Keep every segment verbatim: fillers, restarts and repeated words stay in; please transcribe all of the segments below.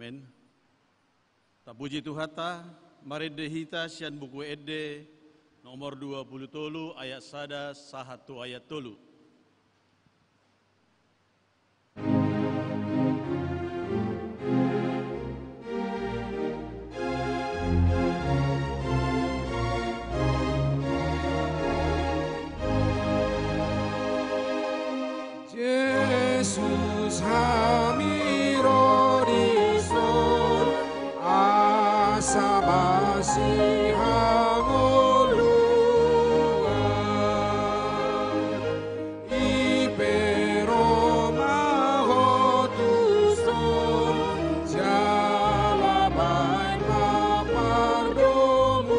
Amen. Tapuji Tuhanta, marende hita sian Buku Ende nomor dua pulu tolu ayat sada sahat tu ayat tolu. Jesus, hami ro dison asa basi hangoluan. I pe ro ma ho tuson, jala baen ma pardomuan.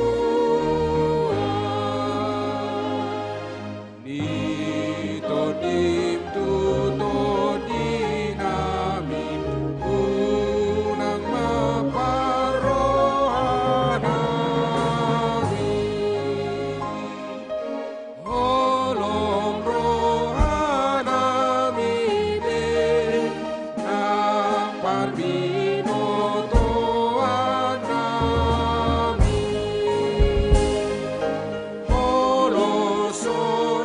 Ni tondim tu tondinami, unang ma parrohanami. Holong rohanami be, nang parbinotoannami. Molo so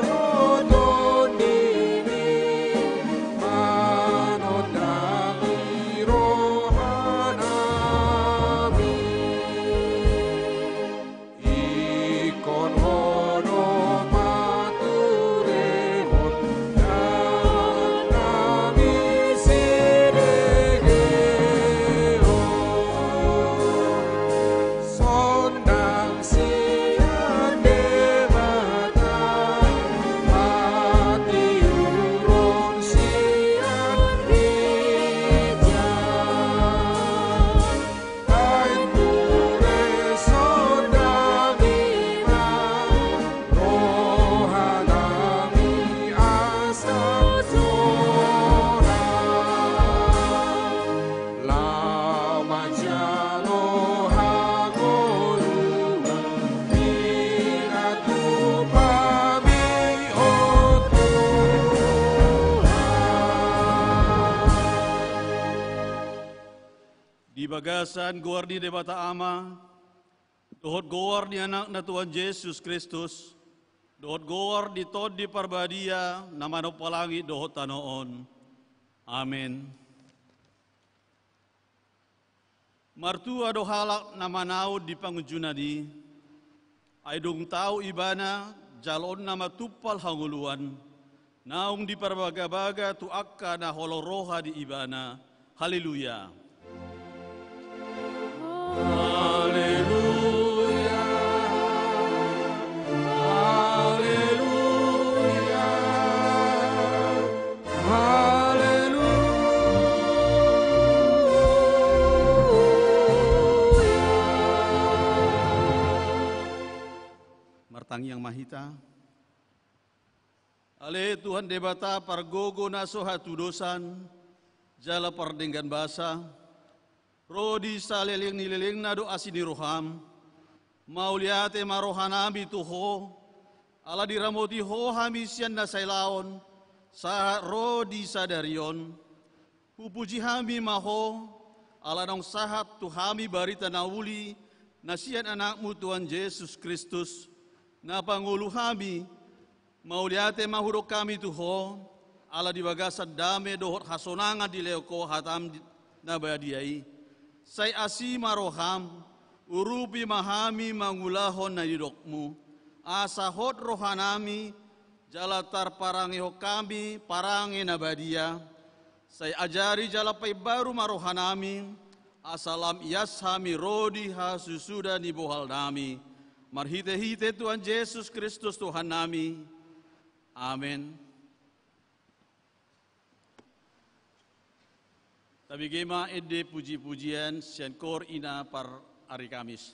ro tondimi, manondangi rohanami. Ingkon ho do ma turemon nang hami sidegeon. Sondang sian Debata, patiuron sian ginjang. Baen ture sondangi ma rohanami asa sonang. Laho manjalo hangoluan, pinatupa hami, o Tuhan. Di bagasan goar ni Debata Ama, dohot goar ni Anakna Tuhan Jesus Kristus, dohot goar ni Tondi Parbadia na manompa langit dohot tano on. Amen. Martua do halak na manaon di pangunjunan i, ai dung tau ibana, jaloonna ma tumpal hangoluan, naung diparbagabaga tu angka na holong roha di ibana. Haleluya. Haleluya. Haleluya. Haleluya. Martangiang ma hita. Ale Tuhan Debata pargogo na so hatudosan, jala pardenggan basa, ro di saleleng ni lelengna do asi ni roham. Mauliate ma rohanami tu Ho, ala diramoti Ho hami sian na sailaon, sahat ro di sadari on. Hupuji hami ma Ho, ala naung sahat tu hami barita na uli na sian Anakmu Tuhan Jesus Kristus, na pangolu hami. Mauliate ma hudok hami tu Ho, ala di bagasan dame dohot hasonangan dilehon Ho hatam di-, na badia i. Sai asi ma roham, urupi ma hami mangulahon na nidokmu, asa hot rohanami, jala tarparangehon hami parange na badia. Sai ajari jala paimbaru ma rohanami, asa lam ias hami ro di hasusuda ni bohalnami. Marhitehite Tuhan Jesus Kristus Tuhannami. Amen. Tabege ma ende pujipujian sian koor ina par ari Kamis.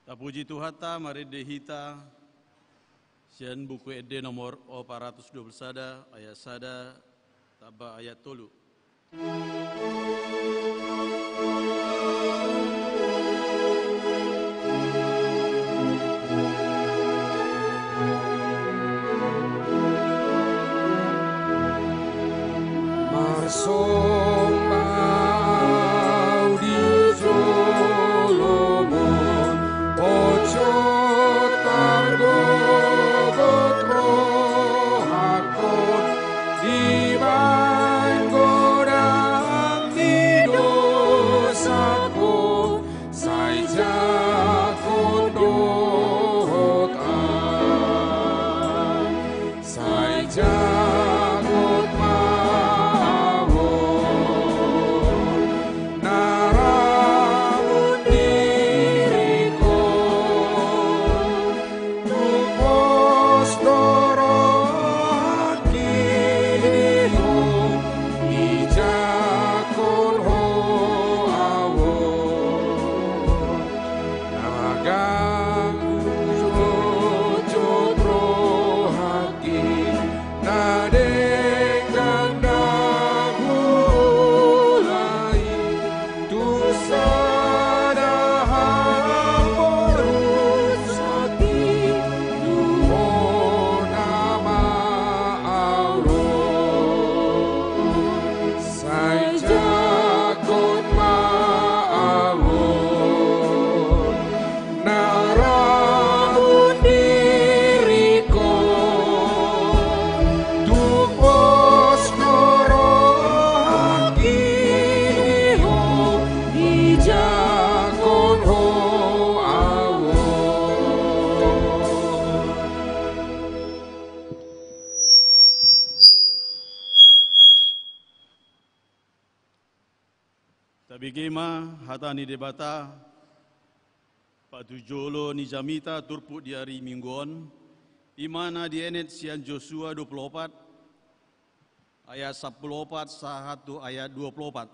Tapuji Tuhanta, marende hita sian Buku Ende nomor opat ratus dua puluh sada, ayat sada tamba ayat tolu. Marsomba au di jolomu, bocot targogot rohangku, dibaen godang ni dosangku, sai jangkon dohot au. Sai jangkon ma au on, na rabut diringkon, tung pos do rohangki di ho, i jangkon ho au on. Na ganggu jotjot rohangki, na denggan ndang huulai, tung sada haporusangki, tu ho nama au ro. Sai jangkon ma au on, na rabut diringkon, tung pos do rohangki di ho, i jangkon ho au on. Tabege ma hata ni Debata, patujolo ni jamita turpuk di ari Minggu on, i ma na dienet sian Josua dua puluh opat, ayat sampulu opat sahat tu ayat dua puluh opat.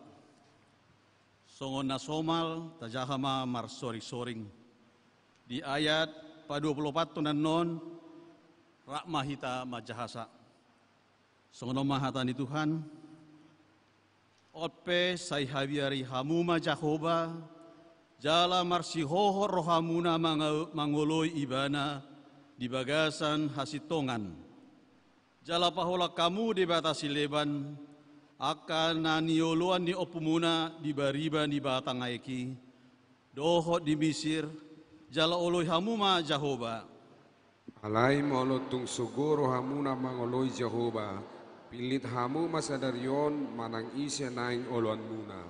Songon na somal, tajaha ma marsoringsoring. Di ayat padua puluh opat tonannon, rap ma hita manjahasa. Songon on ma hata ni Tuhan. On pe sai habiari hamu ma Jahowa, jala marsihohot rohamuna manga-, mangoloi Ibana di bagasan hasintongan. Jala paholang hamu debata sileban, angka na nioloan ni ompumuna di bariba ni batang aek i, dohot di Misir, jala oloi hamu ma Jahowa. Alai molo tung sogo rohamuna mangoloi Jahowa, pillit hamu ma sadari on manang ise naeng oloanmuna,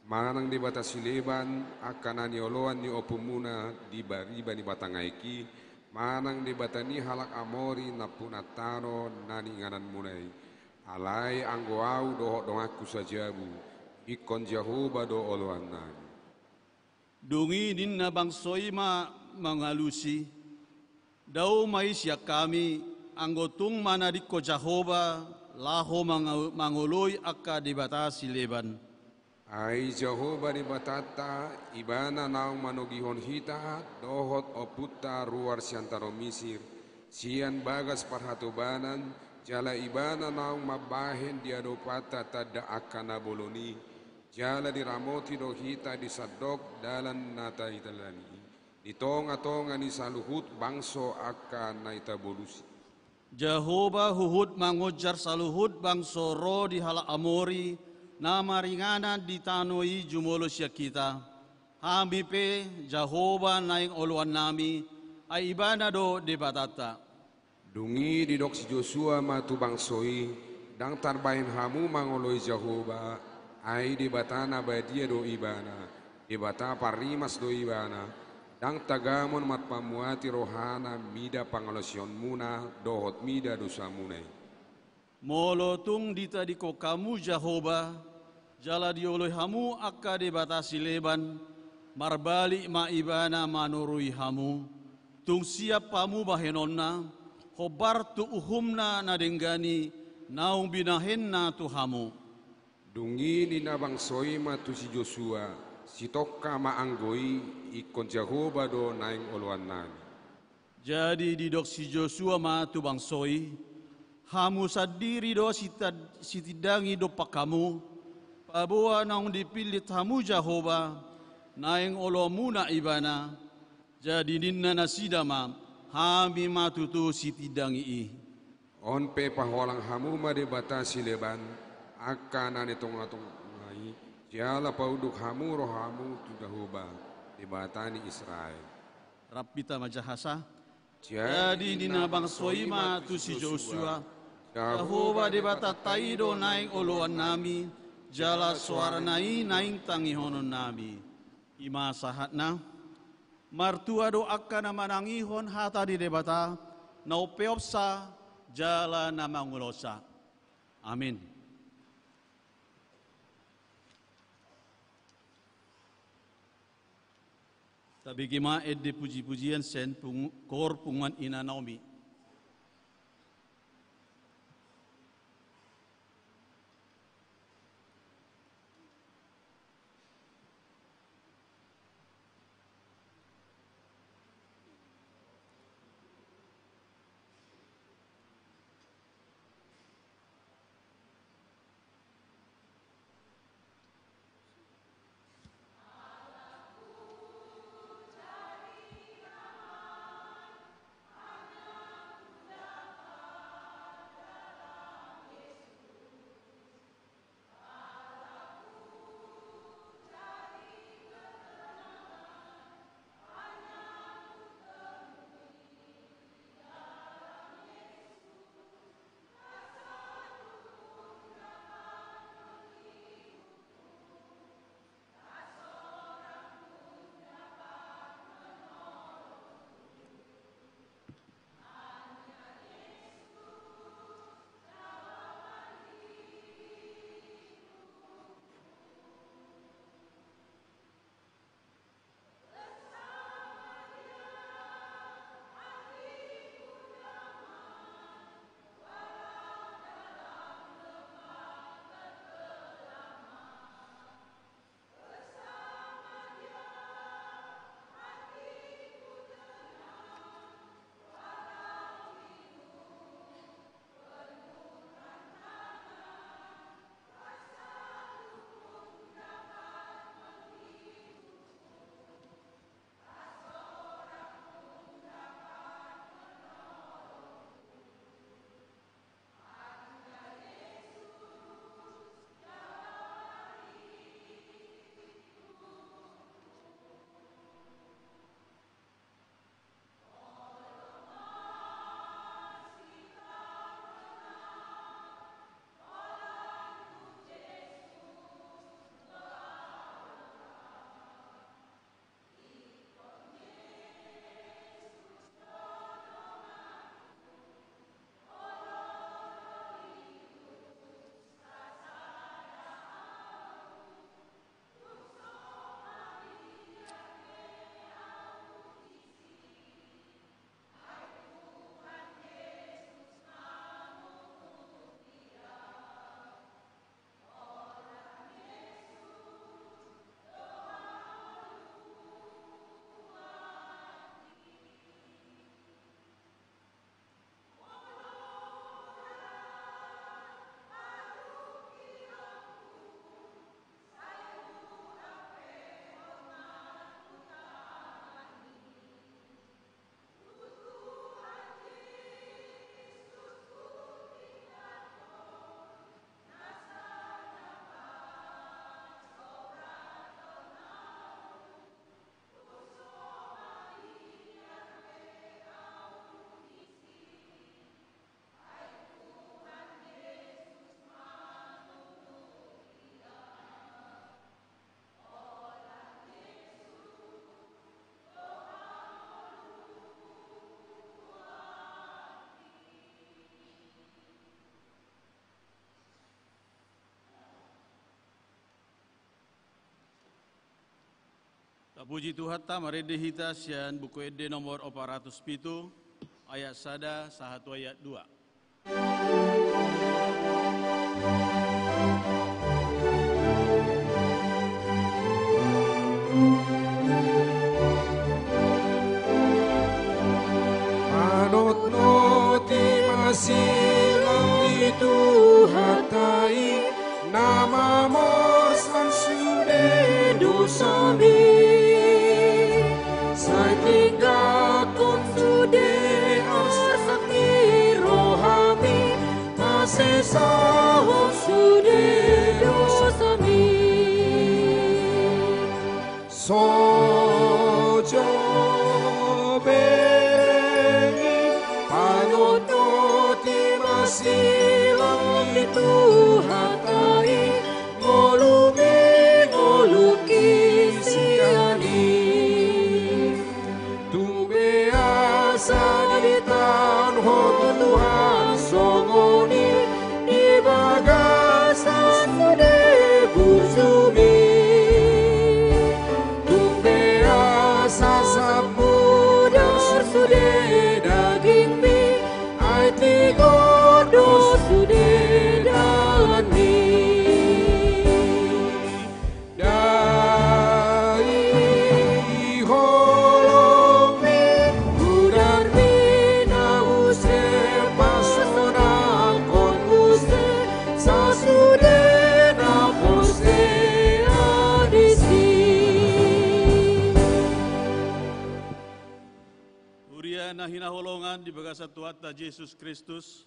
manang debata sileban, angka na nioloan ni ompumuna di bariba ni batang aek i, manang debata ni halak Amori nampungan tano na niingananmuna i. Alai anggo ahu dohot donganku sajabu, ingkon Jahowa do oloannami. Dung i ninna bangso i ma mangalusi, dao ma i sian hami, anggo tung manadingkon Jahowa, laho manga-, mangoloi angka debata sileban. Ai Jahowa Debatanta, Ibana naung manogihon hita dohot ompunta ruar sian tano Misir, sian bagas parhatobanan, jala Ibana naung mambahen di adopanta tanda angka na bolon i, jala diramoti do hita di sandok dalan na taidalani i, di tongatonga ni saluhut bangso angka na i tabolus i. Jahowa huhut mangonjar saluhut bangso ro di halak Amori, na maringanan di tano i jumolo sian hita. Hami pe Jahowa naeng oloannami, ai Ibana do Debatanta. Dung i didok si Josua ma tu bangso i, ndang tarbahen hamu mangoloi Jahowa, ai Debata na badia do Ibana, Debata parrimas do Ibana, ndang tagamon marpamuati rohana mida pangalaosionmuna dohot mida dosamuna i. Molo tung ditadingkon hamu Jahowa, jala dioloi hamu angka debata sileban, marbalik ma Ibana manorui hamu, tung siap hamu bahenonna, hombar tu uhumna na denggan i naung binahenna tu hamu. Dung i ninna bangso i ma tu si Josua, Sitongka ma anggo i, ingkon Jahowa do naeng oloannami. Jadi didok si Josua ma tu bangso i: Hamu sandiri do sitad-, sitindangi dompak hamu, paboa naung dipillit hamu Jahowa, naeng oloanmuna ibana. Jadi ninna nasida ma: Hami ma tutu sitindangi i. On pe paholang hamu ma debata sileban angka na ni tongatonga i, jala paunduk hamu rohamu tu Jahowa, Debata ni Israel. Rap hita ma jahasa. Jadi ninna bangso i ma tu si Josua: Jahowa Debatanta i do naeng oloannami, jala soarana i naeng tangihononnami. I ma sahatna. Martua do angka na manangihon hata ni Debata, na umpeopsa jala na mangulosa. Amin. Tabege ma ende pujipujian sian pungu-, koor Punguan Ina Naomi. Tapuji Tuhanta, marende hita sian Buku Ende nomor opat ratus pitu, ayat sada sahat tu ayat dua. Mamorsan sude dosami, sai tinggalhon sude arsak ni rohami, hasesahon sude dosami. So jo be i pangonoti masilang ni Tuhanta i, ngolumi ngolu ni sian i. Tung be asa ditaon Ho Tuhan songon i di bagasan sude burjumi. Tung be asa sampudar sude dagingmi, ai tigor do sude dalanmi. Dai holongmi, pudarmi na use pasonangkon muse sasude na porsea disi. Huria na hinaholongan di bagasan Tuhanta Jesus Kristus,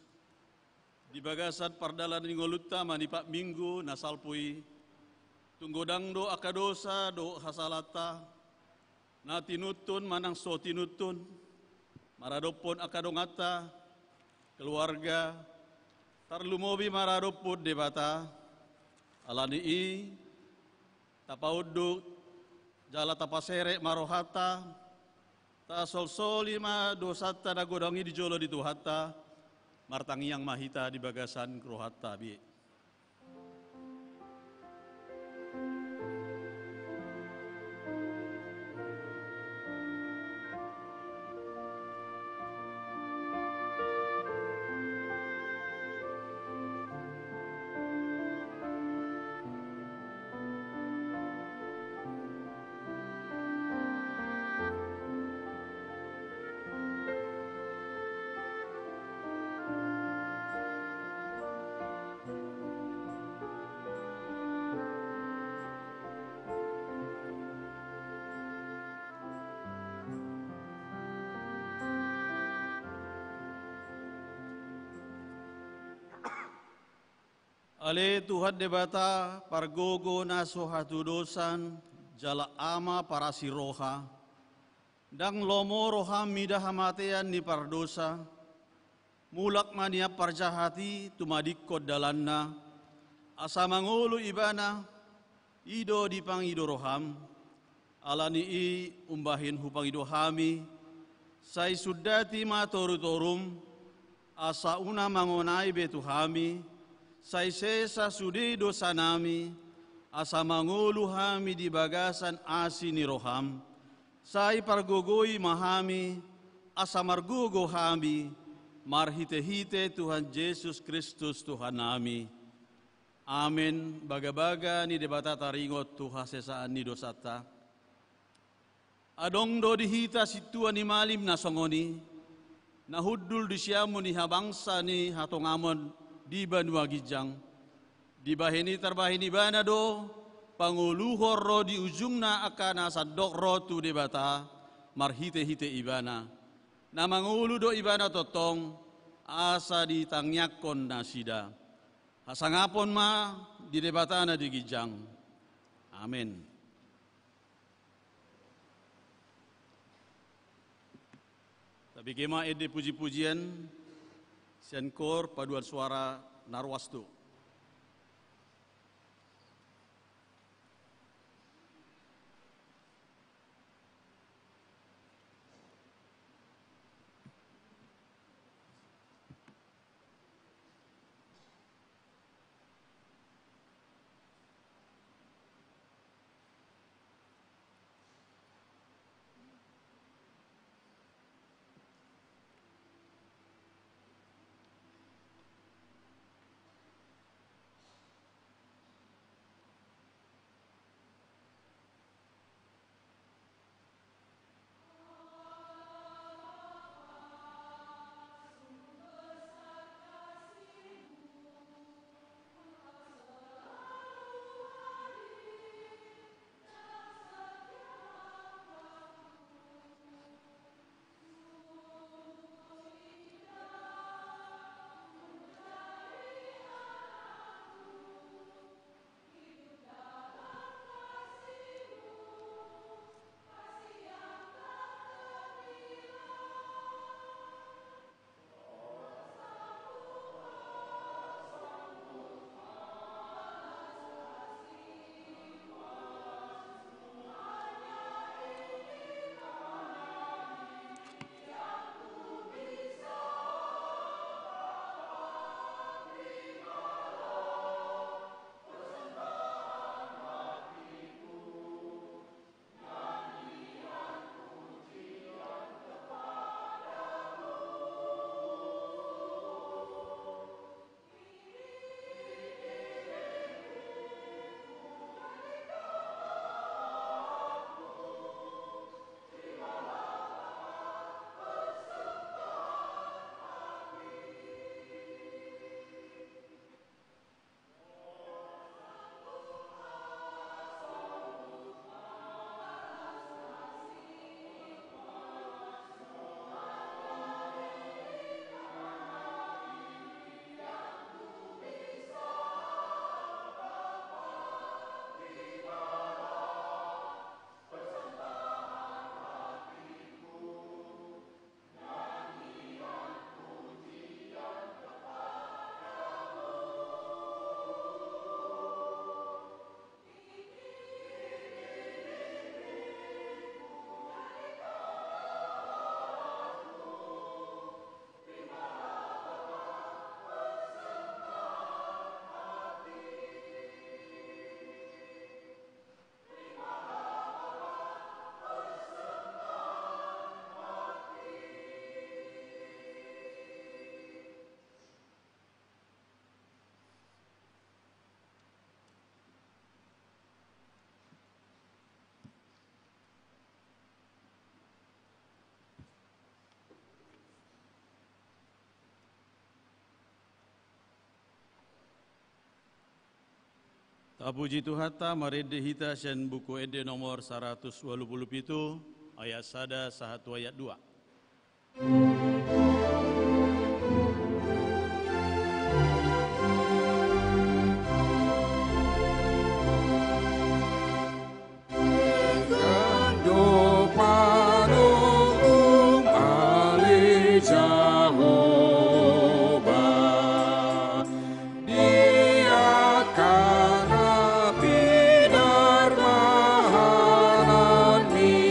di bagasan pardalanan ni ngolunta manipat Minggu na salpu i, tung godang do angka dosa dohot hasalanta, na tinuntun manang so tinuntun, maradophon angka donganta, keluarga, tarlumobi maradophon Debata. Ala ni i, tapaunduk jala tapaserep ma rohanta, tasolsoli ma dosanta na godang i di jolo ni Tuhanta, martangiang ma hita di bagasan rohanta be. Ale Tuhan Debata, pargogo na so hatudosan, jala Ama parasi roha, ndang lomo roham mida hamatean ni pardosa, mulak ma nian parjahat i tumadingkon dalanna, asa mangolu ibana, i do dipangido roham. Ala ni i umbahen hupangido hami, sai sundati ma torutorum, asa unang mangonai be tu hami, sai sesa sude dosanami, asa mangolu hami di bagasan asi ni roham, sai pargogoi ma hami, asa margogo hami, marhitehite Tuhan Jesus Kristus Tuhannami. Amen. Bagabaga ni Debata taringot tu hasesaan ni dosanta. Adong do di hita sintua ni malim na songon i, na hundul di siamun ni habangsa ni hatongamon di banua ginjang. Dibahen i tarbahen ibana do pangoluhon ro di ujungna angka na sandok ro tu Debata marhitehite ibana. Na mangolu do ibana tongtong, asa ditangiangkon nasida. Hasangapon ma di Debata na di ginjang. Amen. Tabege ma ende pujipujian sian kor paduan suara na ruas tu. Tapuji Tuhanta, marende hita sian Buku Ende nomor saratus ualu pulu pitu, ayat sada sahat tu ayat dua. Panonggung ale Jahowa, di angka na pinarmahananmi.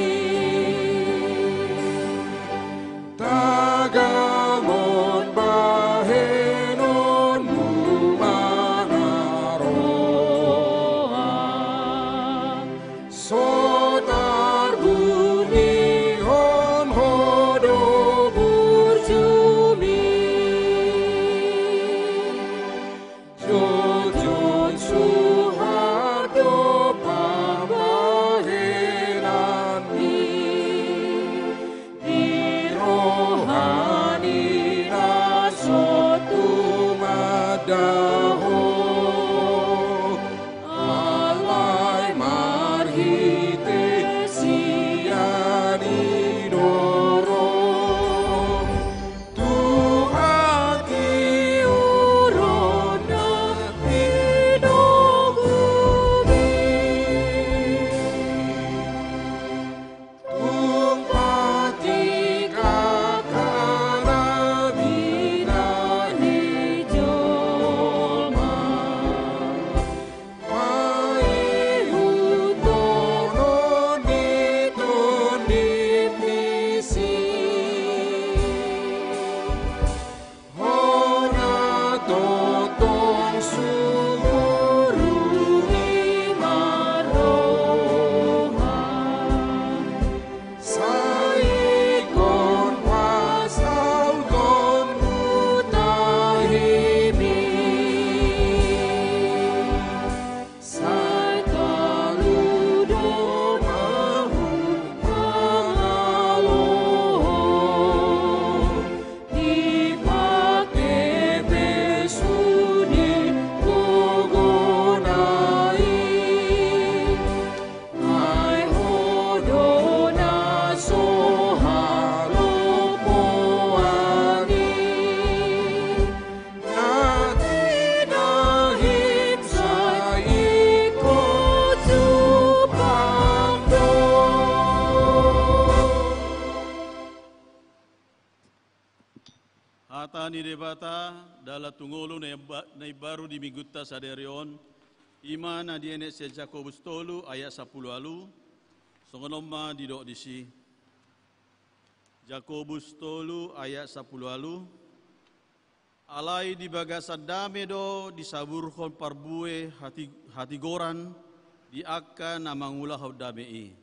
Tagamon bahenonmu ma na roha, so tarbunihon ho do burjumi. Jotjot suhat do pambahenanmi, di roha ni na so tumanda ho. Alai marhite sian i do ro tu hatiuron na pinogumi. Tung patik angka na binahen jolma, paihuthonon ni tondimnisi. Hona tongtong sumurung i ma roha, sai ingkon pasautkonmu tahi mi. Sai talu do ma hupangalohon, dipake pe sude gogona i. Ai ho do na so halompoan i. Na tinahim sai ingkon jumpang do. Hata ni Debata, dalan tu ngolu na imba-, na imbaru di minggunta sadari on, i ma na dienet sian Jakobus tolu ayat sampulu ualu, songon on ma didok disi. Jakobus tolu ayat sampulu ualu. Alai di bagasan dame do disaburhon parbue hati-, hatigoran di angka na mangulahon dame i.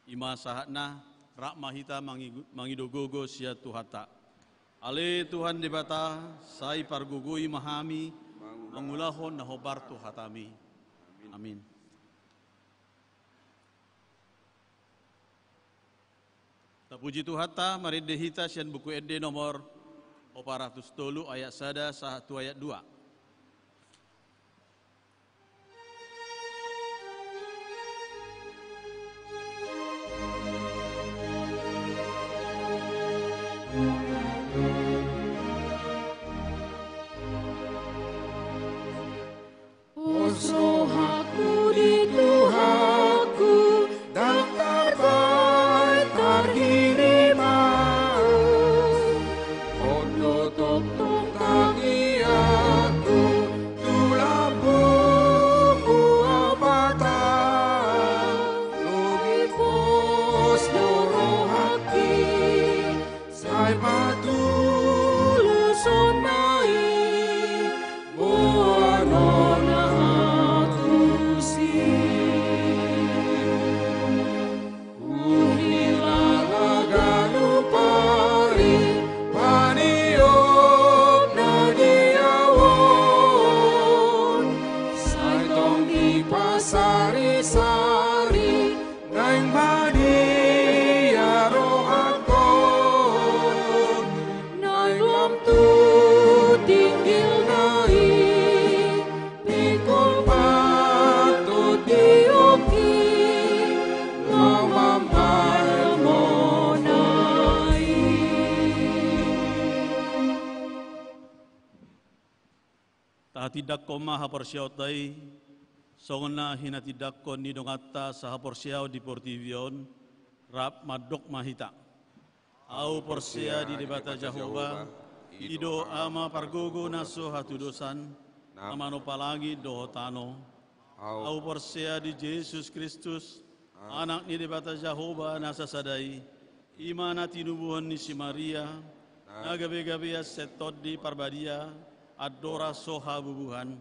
I ma sahatna, rap ma hita mangi-, mangido gogo sian Tuhanta. Ale Tuhan Debata, sai pargogoi ma hami mangulahon na hombar tu hataMi. Amin. Tapuji Tuhanta, marende hita sian Buku Ende nomor opat ratus tolu ayat sada sahat tu ayat dua. Pos rohangku di Tuhanku, ndang tarbahen tarhiriman. On do tongtong tangiangku tu lambungMu, Amanta. Lobi pos do rohangki, sai patuluson ma i, boanon ahu tusi. Huhilala ganup ari paniopna di ahu on, sai tong dipasari-sari naeng badia rohangkon, naeng lam tu tinggilna i pingkul pa Tindangkon ma haporseaonta i, songon na hinatindangkon ni donganta sahaporseaon di portibi on, rap mandok ma hita. Ahu porsea di Debata Jahowa, i do Ama pargogo na so hatudosan, na manompa langit dohot tano. Ahu porsea di Jesus Kristus, Anak ni Debata Jahowa na sasada i, i ma na tinubuhon ni si Maria, na gabegabean sian Tondi Parbadia, andorang so habubuhan.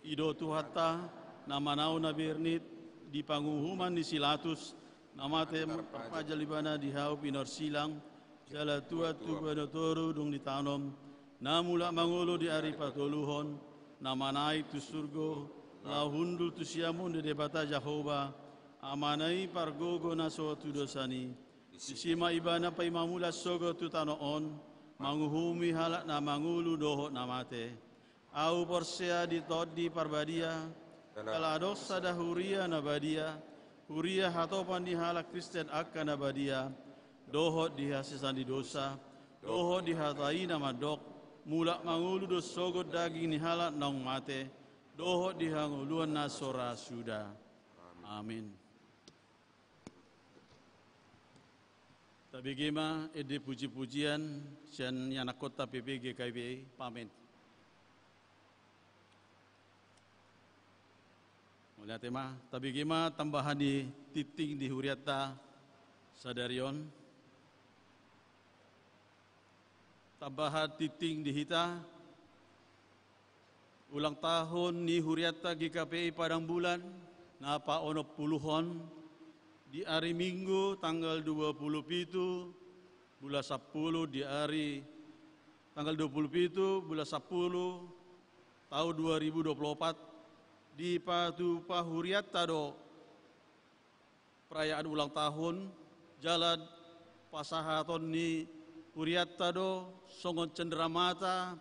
I do Tuhanta, na manaon na bernit di panguhuman ni si Latus, na mate tarpajal ibana di hau pinorsilang, jala tuat tu banua toru dung ditanom, na mulak mangolu di ari patoluhon, na manaek tu surgo, laho hundul tu siamun ni Debata Jahowa, Amana i pargogo na so hatudosan i. Disi ma ibana paima mulak sogot tu tano on, manguhumi halak na mangolu dohot na mate. Ahu porsea di Tondi Parbadia, jala adong sada huria na badia, huria hatopan ni halak Kristen angka na badia, dohot di hasesaan ni dosa, dohot di hata i na mandok, mulak mangolu do sogot daging ni halak naung mate, dohot di hangoluan na so ra suda. Amin. Tabege ma ende pujipujian sian ianakhonta P P G K P I, pamen. Mauliate ma, tabege ma tambahan ni tingting di hurianta sadari on. Tambahan tingting di hita, ulang tahun ni hurianta G K P I Padang Bulan na paonom puluhon, di ari Minggu tanggal dua puluh pitu bulan sampulu, di ari tanggal dua puluh pitu bulan sampulu tahun dua ribu dua puluh opat, dipatupa hurianta do perayaan ulang tahun, jala pasahaton ni hurianta do songon cenderamata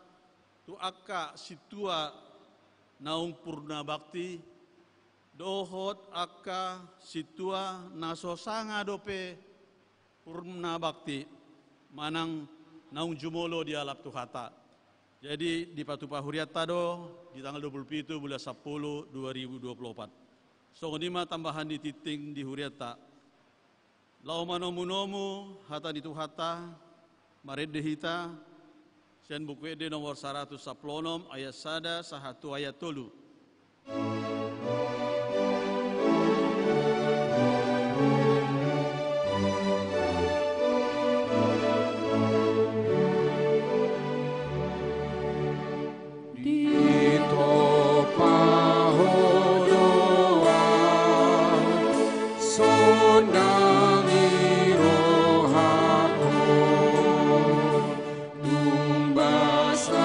tu angka sintua naung purna bakti, dohot angka sintua na so sanga dope purna bakti manang naung jumolo dialap Tuhanta. Jadi, dipatupa hurianta do di tanggal dua puluh pitu bulan sampulu dua ribu dua puluh opat. Songon i ma tambahan ni tingting di hurianta. Laho manomunomu hata ni Tuhanta, marende hita sian Buku Ende nomor saratus sampulu onom ayat sada sahat tu ayat tolu. Ditompa Ho do ahu, sonang i rohangku. Tung basabasami,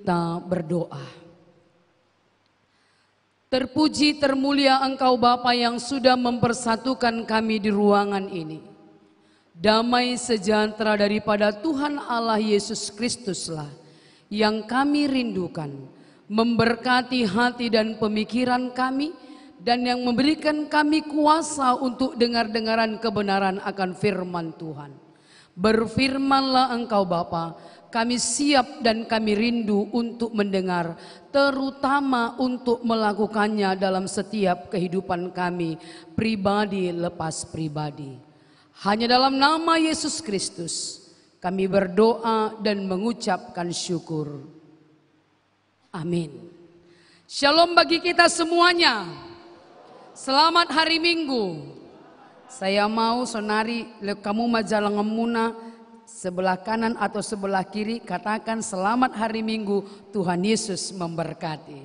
Kita berdoa. Terpuji, termulia Engkau Bapa yang sudah mempersatukan kami di ruangan ini. Damai sejahtera daripada Tuhan Allah Yesus Kristuslah yang kami rindukan, memberkati hati dan pemikiran kami, dan yang memberikan kami kuasa untuk dengar-dengaran kebenaran akan firman Tuhan. Berfirmanlah Engkau Bapa, kami siap dan kami rindu untuk mendengar, terutama untuk melakukannya dalam setiap kehidupan kami, pribadi lepas pribadi. Hanya dalam nama Yesus Kristus kami berdoa dan mengucapkan syukur. Amin. Shalom bagi kita semuanya. Selamat hari Minggu. Saya mau sonari lek hamu ma jalanganmuna sebelah kanan atau sebelah kiri, katakan, "Selamat hari Minggu, Tuhan Yesus memberkati."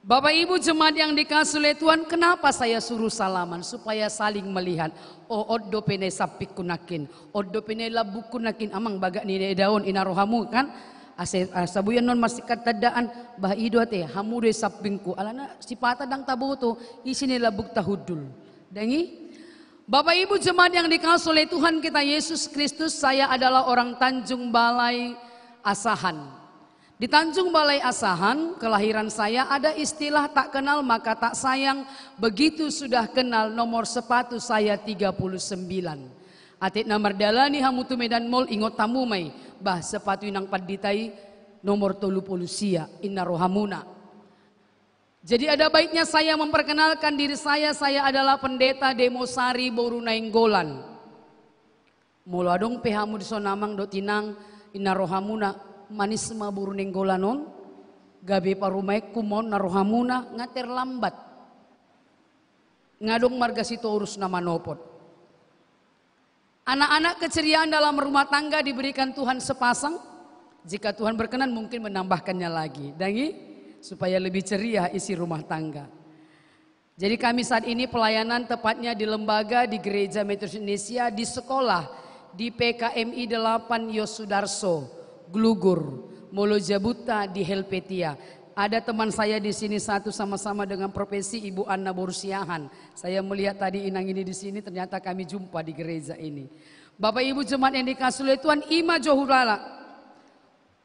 Bapak Ibu jemaat yang dikasihi oleh Tuhan, kenapa saya suruh salaman? Supaya saling melihat. Oh, on dope na i sampingku nangkin, on dope na i lambungku nangkin, amang bagak ni na i daon, ina rohamu kan? Asa, asa buyan non marsingkat tandaan, bah, i do ate, hamu do i sampingku. Alana sipata ndang taboto ise na i lambungta hundul. Dang i? Bapak Ibu jemaat yang dikasihi oleh Tuhan kita Yesus Kristus, saya adalah orang Tanjung Balai Asahan. Di Tanjung Balai Asahan, kelahiran saya, ada istilah tak kenal maka tak sayang, begitu sudah kenal nomor sepatu saya tiga puluh sembilan. Atik na mardalani hamu tu Medan Mall, ingot hamu ma i, bah, sepatu inang pandita i nomor tolu pulu sia, ina rohamuna. Jadi ada baiknya saya memperkenalkan diri saya, saya adalah Pendeta Demosari boru Nainggolan. Molo adong pe hamu dison amang dohot inang, ina rohamuna, manis ma boru Nainggolan on, gabe parumaenku ma on, na rohamuna, nga terlambat. Nga adong marga Sitorus na manopot. Anak-anak keceriaan dalam rumah tangga diberikan Tuhan sepasang. Jika Tuhan berkenan, mungkin menambahkannya lagi. Dang i? Supaya lebih ceria isi rumah tangga. Jadi kami saat ini pelayanan tepatnya di lembaga, di Gereja Metodis Indonesia, di sekolah, di P K M I delapan Yosudarso, Glugur, molo jabuta di Helvetia. Ada teman saya di sini satu sama-sama dengan profesi, Ibu Anna boru Siahaan. Saya melihat tadi inang ini di sini, ternyata kami jumpa di gereja ini. Bapak Ibu jemaat yang dikasihi oleh Tuhan, i ma jo hulala.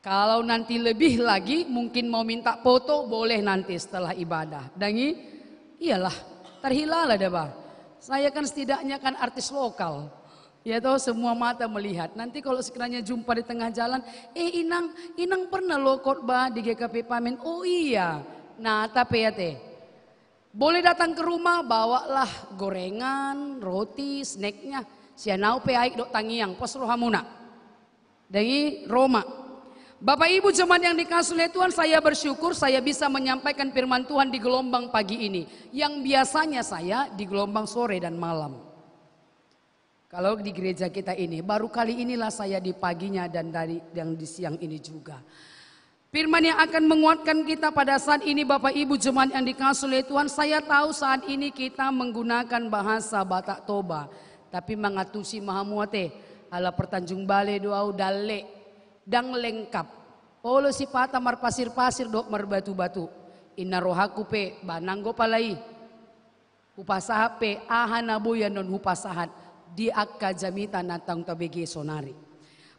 Kalau nanti lebih lagi, mungkin mau minta foto, boleh nanti setelah ibadah. Dang i? Iyalah, tarhilala da bah. Saya kan setidaknya kan artis lokal. Ya toh, semua mata melihat. Nanti kalau sekiranya jumpa di tengah jalan, "Eh, Inang, Inang pernah lo khotbah di G K P Pamen?" "Oh iya." Nah, tapi ya teh. Boleh datang ke rumah, bawalah gorengan, roti, snacknya. Sian au pe aek dohot tangiang, pos rohamuna. Dang i, ro ma. Bapak Ibu jemaat yang dikasihi oleh Tuhan, saya bersyukur saya bisa menyampaikan firman Tuhan di gelombang pagi ini, yang biasanya saya di gelombang sore dan malam. Kalau di gereja kita ini, baru kali inilah saya di paginya dan dari yang di siang ini juga. Firman yang akan menguatkan kita pada saat ini, Bapak Ibu jemaat yang dikasihi oleh Tuhan, saya tahu saat ini kita menggunakan bahasa Batak Toba, tapi mangantusi ma hamu ate, ala partanjung balai do au, dalle, ndang lengkap. Olo sipata marpasir-pasir dohot marbatu-batu. Ina rohangku pe, ba nanggo pala i. Hupasahat pe aha na boi annon hupasahat di angka jamita na naung tabege sonari.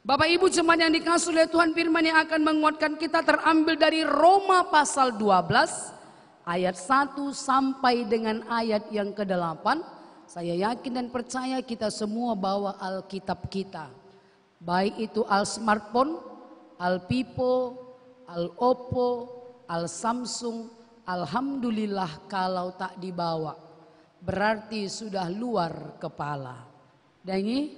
Bapak Ibu jemaat yang dikasihi oleh Tuhan, firman yang akan menguatkan kita terambil dari Roma pasal dua belas ayat satu sampai dengan ayat yang kedelapan. Saya yakin dan percaya kita semua bawa Alkitab kita. Baik itu al-smartphone, al-Vivo, al-Oppo, al-Samsung, alhamdulillah kalau tak dibawa. Berarti sudah luar kepala. Dang i?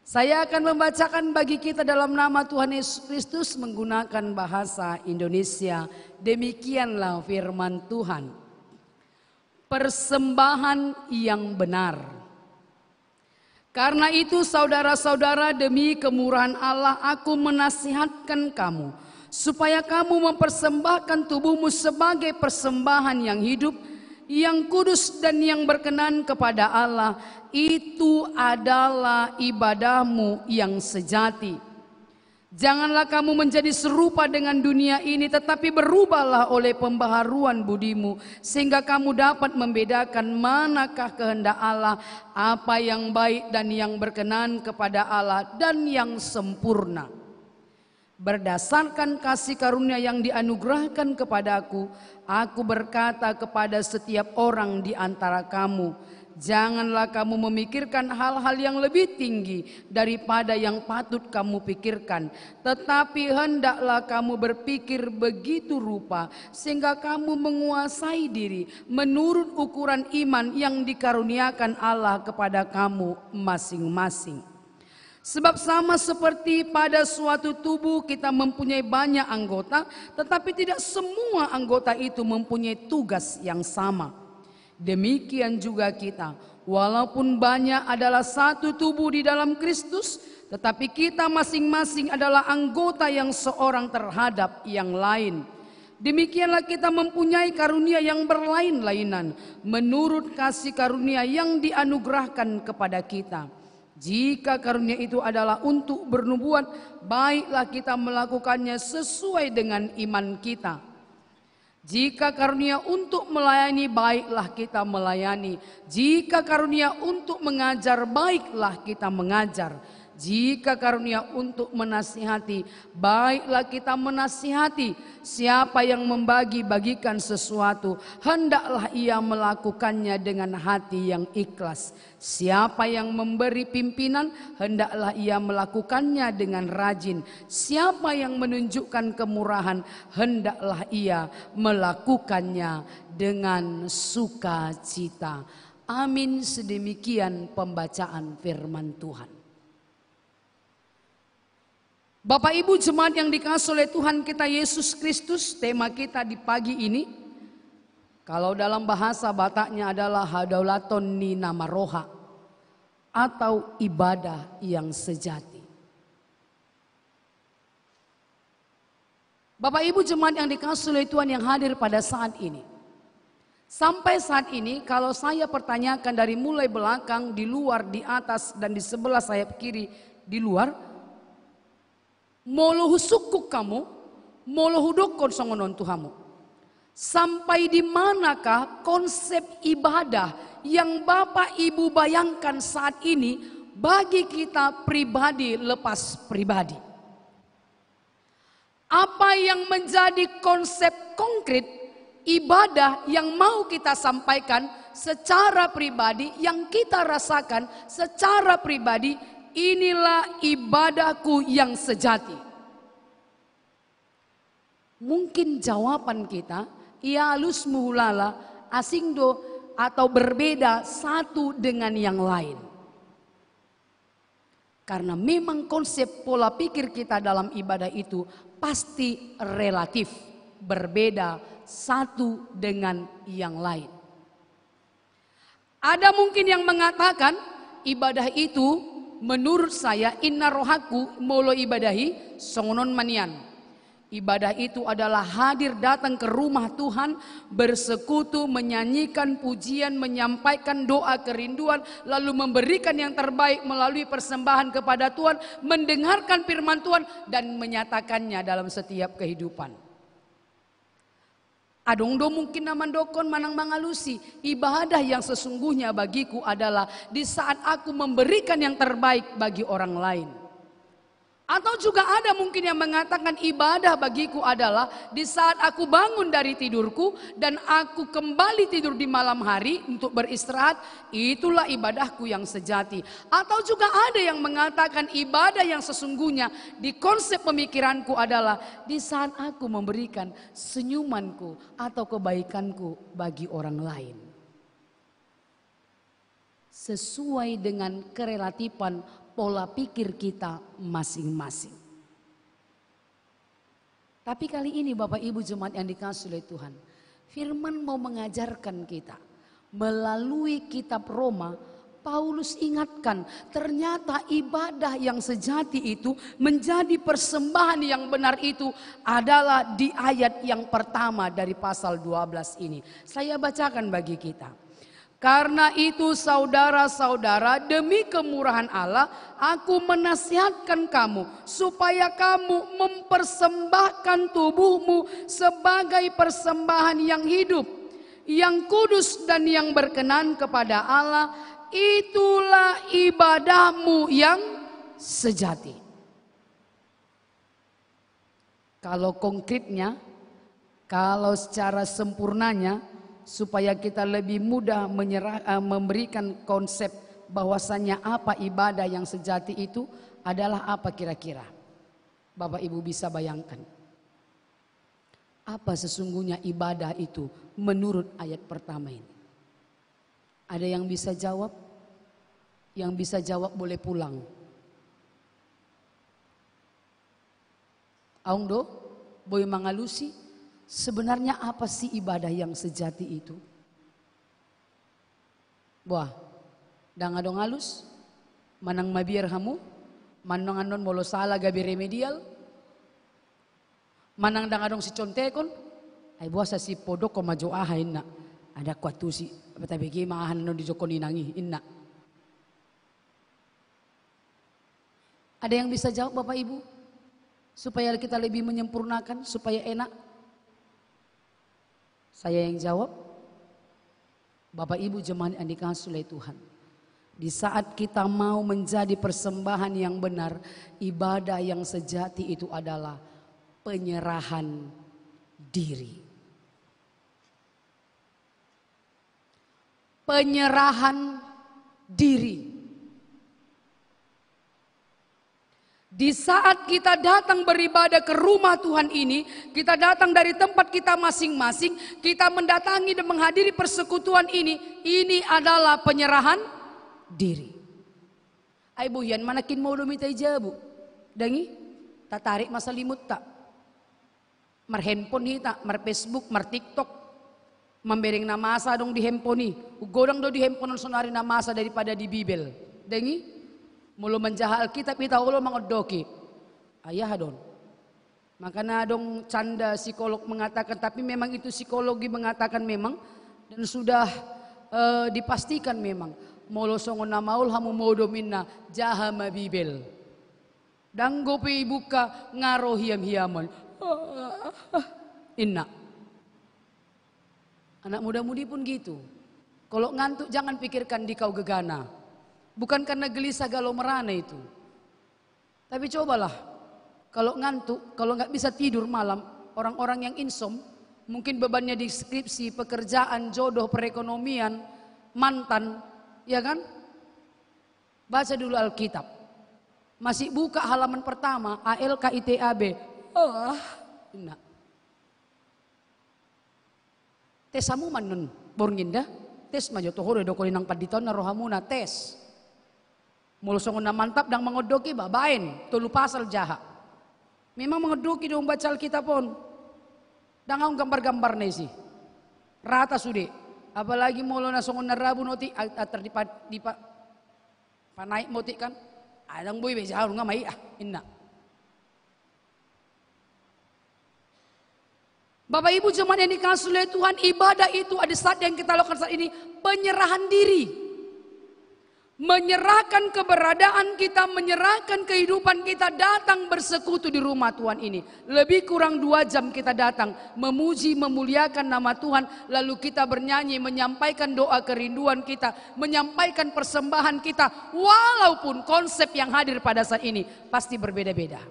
Saya akan membacakan bagi kita dalam nama Tuhan Yesus Kristus menggunakan bahasa Indonesia. Demikianlah firman Tuhan. Persembahan yang benar. Karena itu, saudara-saudara, demi kemurahan Allah, aku menasihatkan kamu, supaya kamu mempersembahkan tubuhmu sebagai persembahan yang hidup, Yang kudus dan yang berkenan kepada Allah, itu adalah ibadahmu yang sejati. Janganlah kamu menjadi serupa dengan dunia ini, tetapi berubahlah oleh pembaharuan budimu, sehingga kamu dapat membedakan manakah kehendak Allah, apa yang baik dan yang berkenan kepada Allah, dan yang sempurna. Berdasarkan kasih karunia yang dianugerahkan kepadaku, aku berkata kepada setiap orang di antara kamu, janganlah kamu memikirkan hal-hal yang lebih tinggi daripada yang patut kamu pikirkan, tetapi hendaklah kamu berpikir begitu rupa sehingga kamu menguasai diri menurut ukuran iman yang dikaruniakan Allah kepada kamu masing-masing. Sebab sama seperti pada suatu tubuh kita mempunyai banyak anggota, tetapi tidak semua anggota itu mempunyai tugas yang sama. Demikian juga kita, walaupun banyak adalah satu tubuh di dalam Kristus, tetapi kita masing-masing adalah anggota yang seorang terhadap yang lain. Demikianlah kita mempunyai karunia yang berlain-lainan menurut kasih karunia yang dianugerahkan kepada kita. Jika karunia itu adalah untuk bernubuat, baiklah kita melakukannya sesuai dengan iman kita. Jika karunia untuk melayani, baiklah kita melayani. Jika karunia untuk mengajar, baiklah kita mengajar. Jika karunia untuk menasihati, baiklah kita menasihati. Siapa yang membagi-bagikan sesuatu, hendaklah ia melakukannya dengan hati yang ikhlas. Siapa yang memberi pimpinan, hendaklah ia melakukannya dengan rajin. Siapa yang menunjukkan kemurahan, hendaklah ia melakukannya dengan sukacita. Amin. Sedemikian pembacaan firman Tuhan. Bapak Ibu jemaat yang dikasih oleh Tuhan kita Yesus Kristus, tema kita di pagi ini, kalau dalam bahasa Bataknya adalah hadaulaton ni na marroha atau ibadah yang sejati. Bapak Ibu jemaat yang dikasih oleh Tuhan yang hadir pada saat ini. Sampai saat ini, kalau saya pertanyakan dari mulai belakang, di luar, di atas, dan di sebelah sayap kiri, di luar, molo husungkun hamu, molo hudokkon songon on tu hamu. Sampai di manakah konsep ibadah yang Bapak Ibu bayangkan saat ini bagi kita pribadi lepas pribadi? Apa yang menjadi konsep konkret ibadah yang mau kita sampaikan secara pribadi, yang kita rasakan secara pribadi, inilah ibadahku yang sejati. Mungkin jawaban kita, ia alus muhulala, asing do atau berbeda satu dengan yang lain. Karena memang konsep pola pikir kita dalam ibadah itu pasti relatif, berbeda satu dengan yang lain. Ada mungkin yang mengatakan, ibadah itu menurut saya, inna rohangku molo ibadahi songon on ma nian. Ibadah itu adalah hadir datang ke rumah Tuhan, bersekutu, menyanyikan pujian, menyampaikan doa kerinduan, lalu memberikan yang terbaik melalui persembahan kepada Tuhan, mendengarkan firman Tuhan, dan menyatakannya dalam setiap kehidupan. Adong do mungkin na mandokkon manang mangalusi, ibadah yang sesungguhnya bagiku adalah di saat aku memberikan yang terbaik bagi orang lain. Atau juga ada mungkin yang mengatakan ibadah bagiku adalah di saat aku bangun dari tidurku dan aku kembali tidur di malam hari untuk beristirahat, itulah ibadahku yang sejati. Atau juga ada yang mengatakan ibadah yang sesungguhnya di konsep pemikiranku adalah di saat aku memberikan senyumanku atau kebaikanku bagi orang lain. Sesuai dengan kerelatifan pola pikir kita masing-masing. Tapi kali ini Bapak Ibu jemaat yang dikasih oleh Tuhan, firman mau mengajarkan kita melalui kitab Roma, Paulus ingatkan, ternyata ibadah yang sejati itu, menjadi persembahan yang benar itu adalah di ayat yang pertama dari pasal dua belas ini. Saya bacakan bagi kita. Karena itu, saudara-saudara, demi kemurahan Allah, aku menasihatkan kamu supaya kamu mempersembahkan tubuhmu sebagai persembahan yang hidup, yang kudus, dan yang berkenan kepada Allah. Itulah ibadahmu yang sejati. Kalau konkretnya, kalau secara sempurnanya, supaya kita lebih mudah menyerah, eh, memberikan konsep bahwasanya apa ibadah yang sejati itu adalah apa kira-kira? Bapak Ibu bisa bayangkan. Apa sesungguhnya ibadah itu menurut ayat pertama ini? Ada yang bisa jawab? Yang bisa jawab boleh pulang. Aung do, boi mangalusi, sebenarnya apa sih ibadah yang sejati itu? Buah, ndang adong alus, manang mabiar hamu, manang annon molo sala gabe remedial, manang ndang adong sicontekon, ai buasa si podok ko majo aha inna, ada kuatusi, tabege ma aha annon dijokon inang i, inna. Ada yang bisa jawab, Bapak Ibu? Supaya kita lebih menyempurnakan, supaya enak. Saya yang jawab, Bapak Ibu jemaat yang dikasihi oleh Tuhan. Di saat kita mau menjadi persembahan yang benar, ibadah yang sejati itu adalah penyerahan diri. Penyerahan diri. Di saat kita datang beribadah ke rumah Tuhan ini, kita datang dari tempat kita masing-masing, kita mendatangi dan menghadiri persekutuan ini, ini adalah penyerahan diri. Ai bohian ma nangkin modom hita i jabu. Ndang i, tatarik ma salimunta. Marhandphone hita, marfacebook, martiktok. Mambereng na masa adong di handphone i. Godang do di handphone on saonari na masa daripada di Bibel. Ndang i? Molo manjaha Alkitab hita olo mangondoki. Ai aha do on? Makana adong canda psikolog mengatakan, tapi memang itu psikologi mengatakan memang, dan sudah, eh, dipastikan memang. Molo songon na maol hamu modom inna, jaha ma Bibel. Ndang dope ibuka nga ro hiam-hiaman. Inna. Anak muda-mudi pun gitu. Kalau ngantuk jangan pikirkan di kau gegana. Bukan karena gelisah galau merana itu. Tapi cobalah, kalau ngantuk, kalau nggak bisa tidur malam, orang-orang yang insom, mungkin bebannya di skripsi, pekerjaan, jodoh, perekonomian, mantan, ya kan? Baca dulu Alkitab. Masih buka halaman pertama, A L K I T A B. Oh, inna. Tes hamu ma annon borngin da. Tes ma jo toho do, dokon inang pandita on na rohamuna, tes. Molo songon na mantap ndang mangondoki ba, baen, tolu pasal jaha. Memang mangondoki do umbaca Alkitab on. Ndang adong gambar-gambar na isi. Rata sude. Apalagi molo na songon na rabu noti, a-, atar dipa-, dipa-, panaik moti kan. Adong boi be jaha nga ma i ah, inna. Bapak Ibu jemaat yang dikasihi oleh Tuhan, ibadah itu ada saat yang kita lakukan saat ini, penyerahan diri. Menyerahkan keberadaan kita, menyerahkan kehidupan kita, datang bersekutu di rumah Tuhan ini. Lebih kurang dua jam kita datang, memuji, memuliakan nama Tuhan, lalu kita bernyanyi, menyampaikan doa kerinduan kita, menyampaikan persembahan kita, walaupun konsep yang hadir pada saat ini pasti berbeda-beda.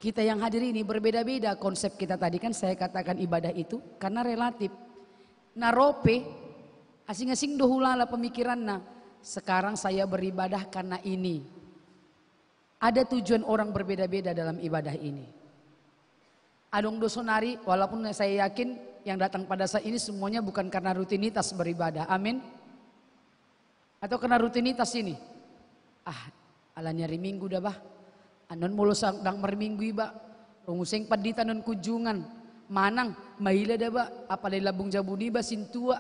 Kita yang hadir ini berbeda-beda konsep kita tadi, kan saya katakan ibadah itu karena relatif. Na ro pe, asing-asing do hulala pemikiranna. Sekarang saya beribadah karena ini. Ada tujuan orang berbeda-beda dalam ibadah ini. Adong do saonari, walaupun saya yakin yang datang pada saat ini semuanya bukan karena rutinitas beribadah. Amin. Atau karena rutinitas ini. Ah, alani ari Minggu da bah. Annon molo sa-, ndang marminggu iba, ro muse pandita annon kunjungan. Manang, maila da bah, apala di lambung jabu niba sintua.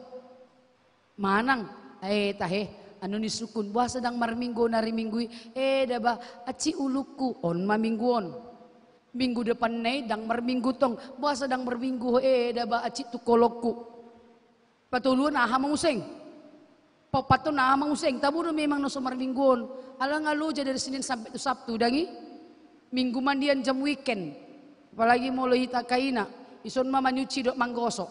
Manang, eh tahe, anu ni sukun, boasa ndang marminggu on ari Minggu i, eh daba, aci ulungku, on ma Minggu on. Minggu depan na i ndang marminggu tong, boasa ndang marminggu ho, eh daba, aci tung holongku. Patoluhon aha ma muse? Paopathon aha ma muse? Tabo do memang na so marminggu on. Ala nga loja dari Senin sampe tu Sabtu, ndang i? Minggu ma nian jam weekend. Apalagi molo hita kaina, ison ma maniuci dohot manggosok.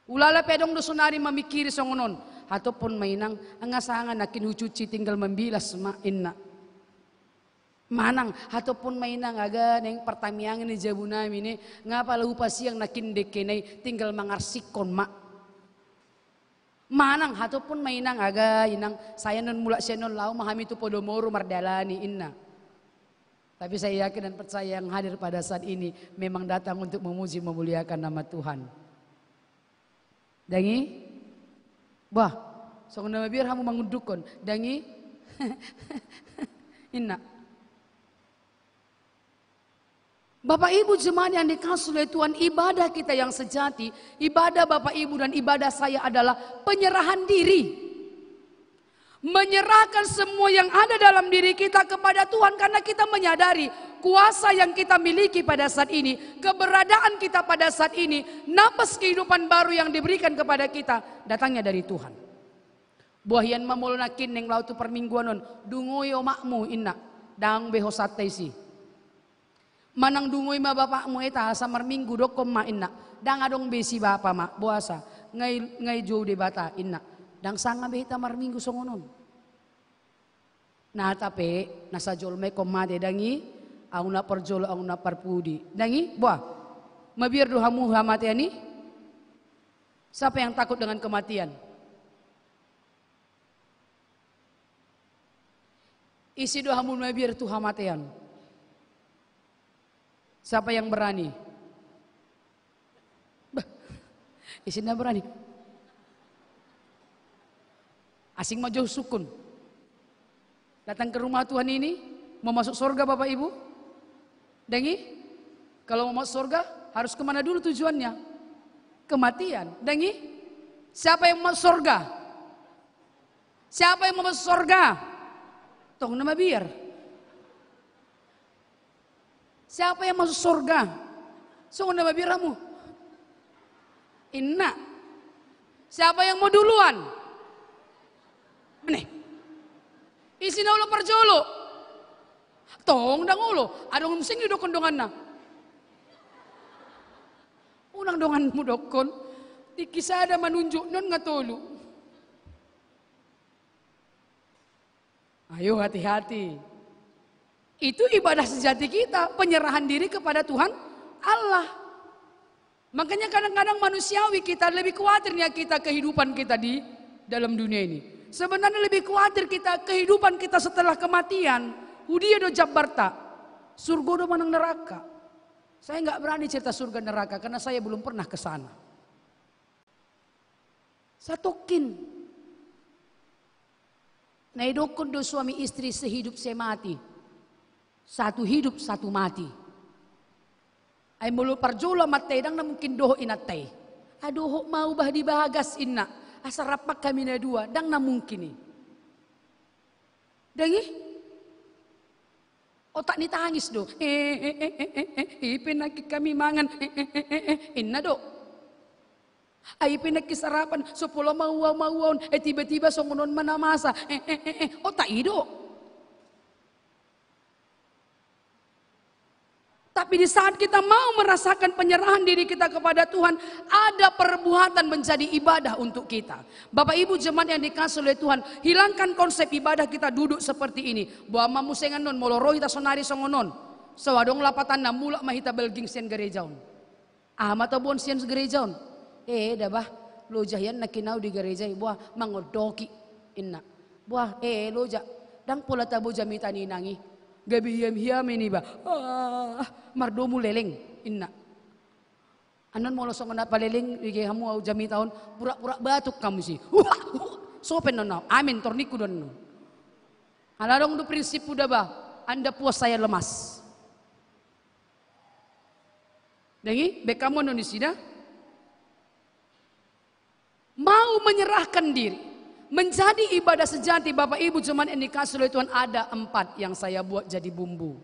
Ulala pe adong do sonari mamingkiri songon on. Hatophon ma inang, nga sanga nangkin hucuci, tinggal mambilas ma, inna. Manang, hatophon ma inang, aga naeng partamiangan ni jabu nami ne, nga pala hupasiang nangkin dengke na i, tinggal mangarsikhon ma. Manang, hatophon ma inang, aga inang, sai annon mulak sian on laho ma hami tu Podomoru mardalani, inna. Tapi saya yakin dan percaya yang hadir pada saat ini memang datang untuk memuji, memuliakan nama Tuhan. Ndang i? Bah, songon na mabiar hamu mangundukhon. Ndang i? Inna. Bapak Ibu jemaat yang dikasihi oleh Tuhan, ibadah kita yang sejati, ibadah Bapak Ibu dan ibadah saya adalah penyerahan diri. Menyerahkan semua yang ada dalam diri kita kepada Tuhan karena kita menyadari kuasa yang kita miliki pada saat ini, keberadaan kita pada saat ini, napas kehidupan baru yang diberikan kepada kita datangnya dari Tuhan. Boha hian ma molo nangkin naeng laho tu parmingguan on, dungoi omakmu, inna, ndang be hosanta isi. Manang dungoi ma bapakmu, eta asa marminggu, dokkon ma, inna. Ndang adong be isi bapa ma, boasa? Nga i, nga i jou Debata, inna. Ndang sanga be hita marminggu songon on. Nata pe, na sajolma ingkon mate, ndang i? Ahu na parjolo, ahu na parpudi. Ndang i? Boha? Mabiar do hamu hamatean i? Siapa yang takut dengan kematian? Ise do hamu na mabiar tu hamatean? Siapa yang berani? Bah, ise na berani? Asing ma jo sukun. Datang ke rumah Tuhan ini, mau masuk surga Bapak Ibu? Ndang i? Kalau mau masuk surga, harus kemana dulu tujuannya? Kematian. Ndang i? Siapa yang mau masuk surga? Siapa yang mau masuk surga? Tong na mabiar. Siapa yang masuk surga? Songon na mabiar hamu. Inna. Siapa yang mau duluan? Mene. Ise na olo parjolo? Tong ndang olo. Adong muse didokkon donganna. Unang donganmu dokkon. Tingki sada manunjuk, non nga tolu. Ayo hati-hati. Itu ibadah sejati kita, penyerahan diri kepada Tuhan Allah. Makanya kadang-kadang manusiawi kita lebih khawatirnya kita kehidupan kita di dalam dunia ini. Sebenarnya lebih khawatir kita kehidupan kita setelah kematian. Hudia do jambarta? Surgo do manang neraka? Saya nggak berani cerita surga neraka karena saya belum pernah ke sana. Satongkin. Na idokkon do suami istri sehidup semati. Satu hidup, satu mati. Ai molo parjolo amanta i, ndang na mungkin dohot inanta i, "Ah, dohot ma ahu bah di bagas," inna. "Asa rap ma hami na dua," ndang na mungkin i. Ndang i? Otak ni tangis do. "Eh, eh, eh, eh, eh, eh, i pe nangkin hami mangan, eh, eh, eh, eh, eh," inna do. "Ai i pe nangkin sarapan, so pola ma ua, ma ua on, eh, tiba-tiba songon on ma na masa, eh, eh, eh, eh," otak i do. Tapi di saat kita mau merasakan penyerahan diri kita kepada Tuhan, ada perbuatan menjadi ibadah untuk kita. Bapak Ibu jemaat yang dikasihi oleh Tuhan, hilangkan konsep ibadah kita duduk seperti ini. Boha ma muse annon molo ro hita sonari songon on. So adong lapatanna, mulak ma hita balging sian gareja on. Aha ma taboan sian gareja on? "Eh, da bah, loja hian nangkin ahu di gareja i, boha mangondoki," inna. "Boha, eh, loja, ndang pola tabo jamita ni inang i. Gabe hiam-hiam i niba. Ah, mardomu leleng," inna. Annon molo songon na paleleng bege hamu ahu jamita on, pura-pura batuk hamu si. Wah, wah, sopen non ahu. Amin, tor ningku do annon. Ala adong do prinsipku da bah, Anda puas saya lemas. Ndang i, baen hamu annon disi da. Mau menyerahkan diri. Menjadi ibadah sejati, Bapak Ibu, jemaat yang dikasihi oleh Tuhan, ada empat yang saya buat jadi bumbu.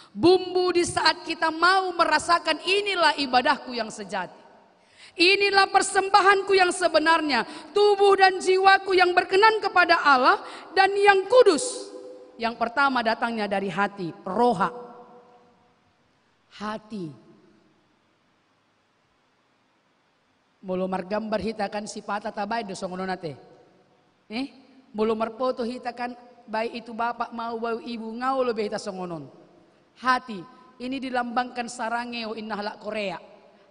Bumbu di saat kita mau merasakan, "Inilah ibadahku yang sejati. Inilah persembahanku yang sebenarnya, tubuh dan jiwaku yang berkenan kepada Allah dan yang kudus." Yang pertama datangnya dari hati, roha. Hati. Molo margambar hita kan sipata tabaen do songon on ate. Eh? Molo marpoto hita kan, baik itu bapak mau, baik ibu, nga olo be hita songon on. Hati, ini dilambangkan sarangeo, inna halak Korea.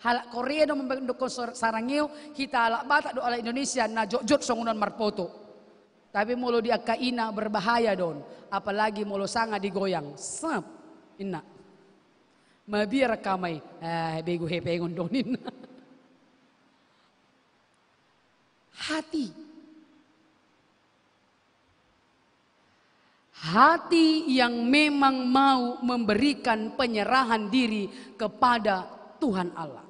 Halak Korea do mambaen dokkon sar-, sarangeo, hita halak Batak dohot halak Indonesia na jotjot songon on marpoto. Tapi molo di angka ina berbahaya do on, apalagi molo sanga digoyang. Sep, inna. Mabiar angka ama i, eh, begu hepengon do on, inna. Hati. Hati yang memang mau memberikan penyerahan diri kepada Tuhan Allah.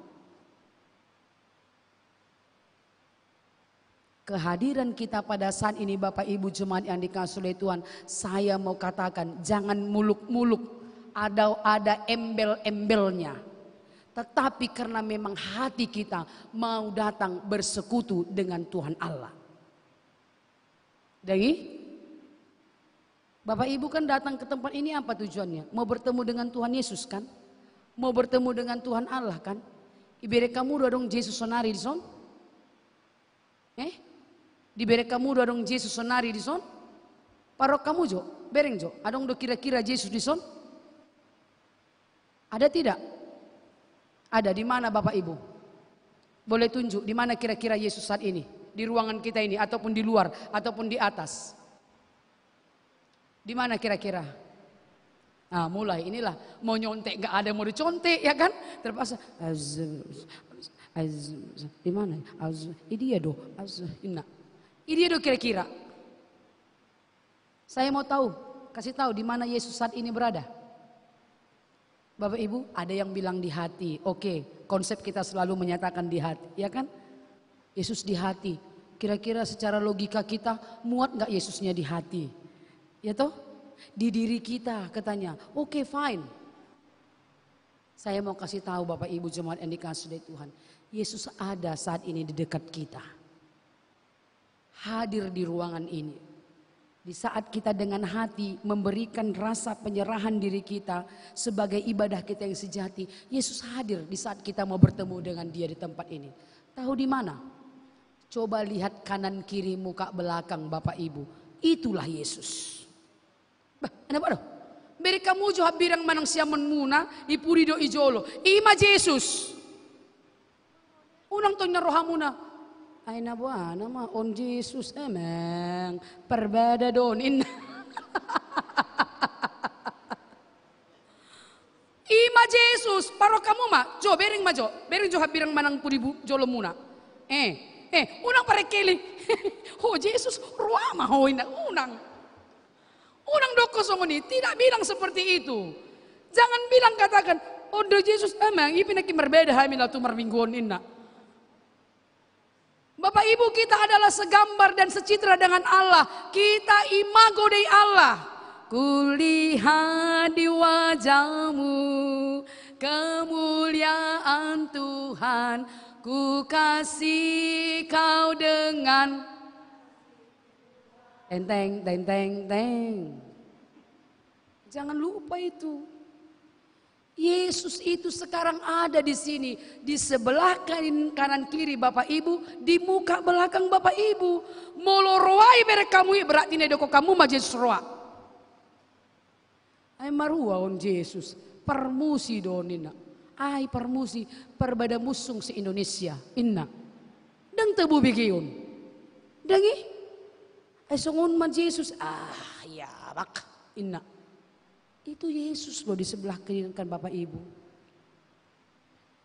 Kehadiran kita pada saat ini, Bapak Ibu jemaat yang dikasihi oleh Tuhan, saya mau katakan, jangan muluk-muluk, ada, ada embel-embelnya. Tetapi karena memang hati kita mau datang bersekutu dengan Tuhan Allah. Dang i? Bapak Ibu kan datang ke tempat ini apa tujuannya? Mau bertemu dengan Tuhan Yesus kan? Mau bertemu dengan Tuhan Allah kan? Iberek hamu do adong Jesus sonari dison? Eh? Diberek hamu do adong Jesus sonari dison? Parrohahon hamu jo, bereng jo, adong do kira-kira Jesus dison? Ada tidak? Ada. Di mana Bapak Ibu? Boleh tunjuk di mana kira-kira Yesus saat ini? Di ruangan kita ini, ataupun di luar, ataupun di atas? Di mana kira-kira? Nah, mulai inilah, mau nyontek nggak ada mau dicontek, ya kan? Terpaksa. Az, az, di mana? Az, i dia do, az, inna. I dia do kira-kira. Saya mau tahu, kasih tahu di mana Yesus saat ini berada. Bapak Ibu, ada yang bilang di hati. Oke, konsep kita selalu menyatakan di hati, ya kan? Yesus di hati. Kira-kira secara logika kita, muat nggak Yesusnya di hati? Ya toh? Di diri kita katanya. Oke, fine. Saya mau kasih tahu Bapak Ibu jemaat yang dikasihi Tuhan. Yesus ada saat ini di dekat kita. Hadir di ruangan ini. Di saat kita dengan hati memberikan rasa penyerahan diri kita sebagai ibadah kita yang sejati, Yesus hadir di saat kita mau bertemu dengan Dia di tempat ini. Tahu di mana? Coba lihat kanan kiri, muka belakang, Bapak Ibu. Itulah Yesus. Bah, enak banget. Bereng hamu jo hambirang manang siamun muna, i pudi do i jolo. I ma Jesus. Unang tong na rohamuna. Ai na boha nama on Jesus, emang parbada do on, inna. I ma Jesus, parrohahon hamu ma. Jo, bereng ma jo. Bereng jo hambirang manang pudi bu-, jolomuna. Eh, eh, unang parekeli. Ho Jesus, roha ma ho, inna. Unang. Unang dokkon songon i, tidak bilang seperti itu. Jangan bilang, katakan, "On do Jesus, emang i pe nangkin marbeda hami laho tu marminggu on," inna. Bapak Ibu, kita adalah segambar dan secitra dengan Allah. Kita imago Dei Allah. Kulihat di wajahmu kemuliaan Tuhan, ku kasih kau dengan Teng, teng, teng, teng, teng. Jangan lupa itu. Yesus itu sekarang ada di sini, di sebelah kanan, kanan kiri Bapak Ibu, di muka belakang Bapak Ibu. Molo roha i bereng hamu i, berarti na didok hamu ma Jesus roha. Ai marhua on Jesus, parmusi do on, inna. Ai parmusi, parbada musung se-Indonesia, inna. Ndang tabo bege on. Ndang i? Ai songon on ma Jesus, ah, ya bak, inna. Itu Yesus loh di sebelah kiri kanan Bapak Ibu.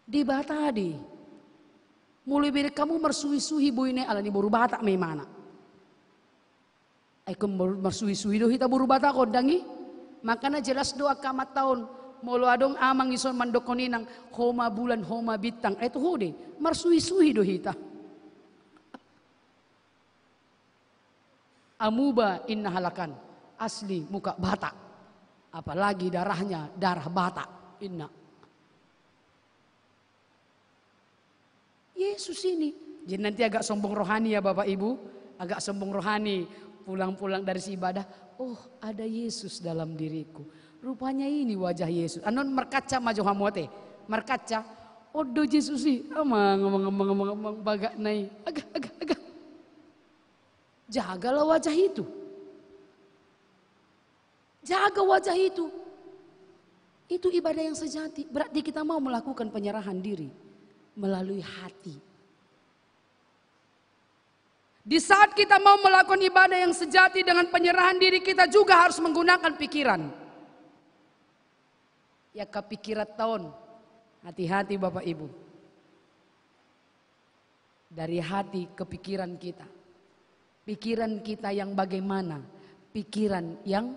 Debata do i. Molo ibereng hamu marsuhi-suhi boina i, alani boru Batak ma imana. Ai ingkon mar-, marsuhi-suhi do hita boru Batak on, ndang i? Makana jelas do angka amanta on, molo adong amang dison mandokkon inang, "Ho ma bulan, ho ma bintang." Ai toho do i, marsuhi-suhi do hita. Amuba inna halak an, asli muka Batak. Apalagi darahnya darah Batak, inna. Yesus ini. Jadi nanti agak sombong rohani ya Bapak Ibu, agak sombong rohani pulang-pulang dari si ibadah. Oh, ada Yesus dalam diriku. Rupanya ini wajah Yesus. Anon markaca ma jo hamu ate. Markaca. Odo Yesus i. Amang, amang, amang, amang, amang, bagak nai. Agak, agak, agak. Jagalah wajah itu. Jaga wajah itu. Itu ibadah yang sejati. Berarti kita mau melakukan penyerahan diri melalui hati. Di saat kita mau melakukan ibadah yang sejati dengan penyerahan diri, kita juga harus menggunakan pikiran. Ya, kepikiran tahun. Hati-hati Bapak Ibu. Dari hati ke pikiran kita. Pikiran kita yang bagaimana? Pikiran yang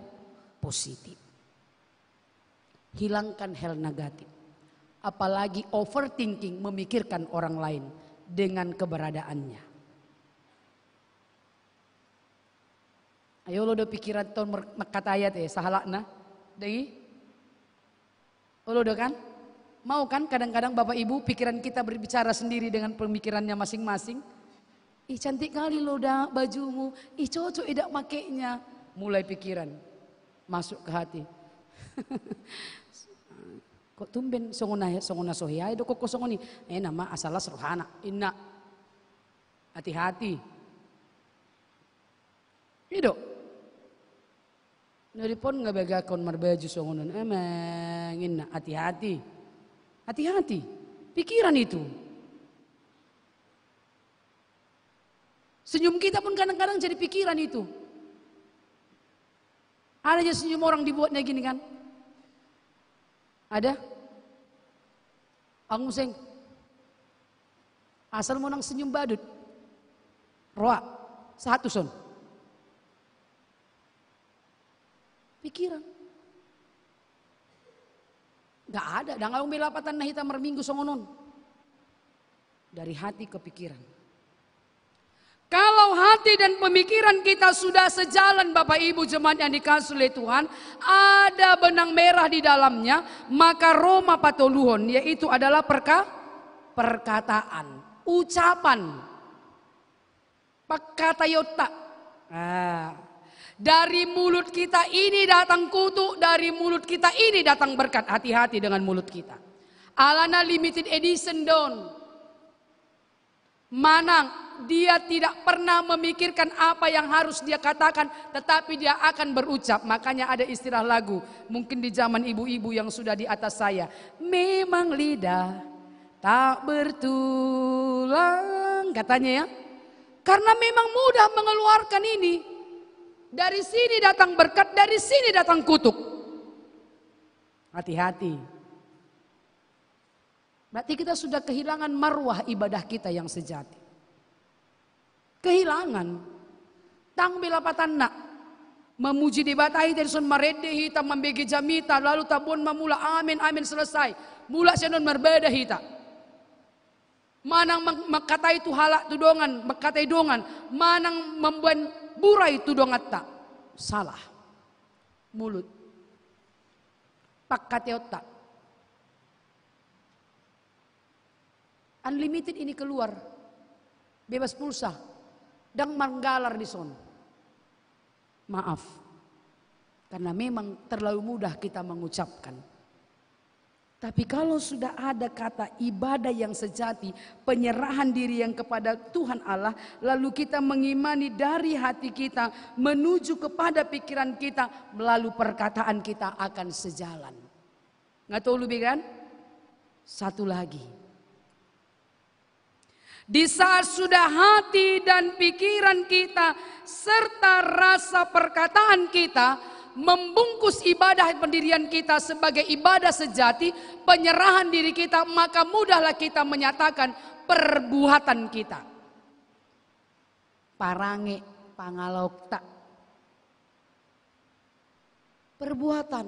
positif. Hilangkan hal negatif. Apalagi overthinking, memikirkan orang lain dengan keberadaannya. Ayo, olo do pikiran tahun mer-, mangkatai ate, sahalakna. Dang i? Olo do kan? Mau kan kadang-kadang Bapak Ibu pikiran kita berbicara sendiri dengan pemikirannya masing-masing? Ih, cantik kali lo da bajumu. Ih, cocok i da makainya. Mulai pikiran. Masuk ke hati. Kok tumben songon na, songon na so hea i do kok songon i. Eh, nama asal las rohana. Inna. Hati-hati. I do. Nari pon nga bagakon marbaju songon on. Amang, inna, hati-hati. Hati-hati. Pikiran itu. Senyum kita pun kadang-kadang jadi pikiran itu. Ada aja senyum orang dibuatnya gini kan. Ada? Ang museng. Asal monang senyum badut. Roa. Satu son. Pikiran. Gak ada. Dang adong be lapatanna hita marminggu songon on. Dari hati ke pikiran. Kalau hati dan pemikiran kita sudah sejalan, Bapak Ibu jemaat yang dikasihi oleh Tuhan, ada benang merah di dalamnya, maka ro ma patoluhon, yaitu adalah perka-, perkataan, ucapan, pangkataionta. Nah, dari mulut kita ini datang kutuk, dari mulut kita ini datang berkat. Hati-hati dengan mulut kita. Alana limited edition do on. Manang dia tidak pernah memikirkan apa yang harus dia katakan, tetapi dia akan berucap. Makanya ada istilah lagu, mungkin di zaman ibu-ibu yang sudah di atas saya, "Memang lidah tak bertulang," katanya ya. Karena memang mudah mengeluarkan ini. Dari sini datang berkat, dari sini datang kutuk. Hati-hati. Berarti kita sudah kehilangan marwah ibadah kita yang sejati. Kehilangan. Dang be lapatanna. Mamuji Debata hita dison, marende hita, mambege jamita, lalu taboan ma mulak, amen, amen, selesai. Mulak sian on marbada hita. Manang mang-, mangkatai tu halak, tu dongan, mangkatai dongan, manang mamboan burai tu donganta. Salah. Mulut. Pangkataionta. Unlimited ini keluar. Bebas pulsa. Dang manggalar dison. Maaf. Karena memang terlalu mudah kita mengucapkan. Tapi kalau sudah ada kata ibadah yang sejati, penyerahan diri yang kepada Tuhan Allah, lalu kita mengimani dari hati kita menuju kepada pikiran kita, lalu perkataan kita akan sejalan. Nga tolu be kan? Satu lagi. Di saat sudah hati dan pikiran kita serta rasa perkataan kita membungkus ibadah pendirian kita sebagai ibadah sejati, penyerahan diri kita, maka mudahlah kita menyatakan perbuatan kita. Parange, pangalaokta. Perbuatan.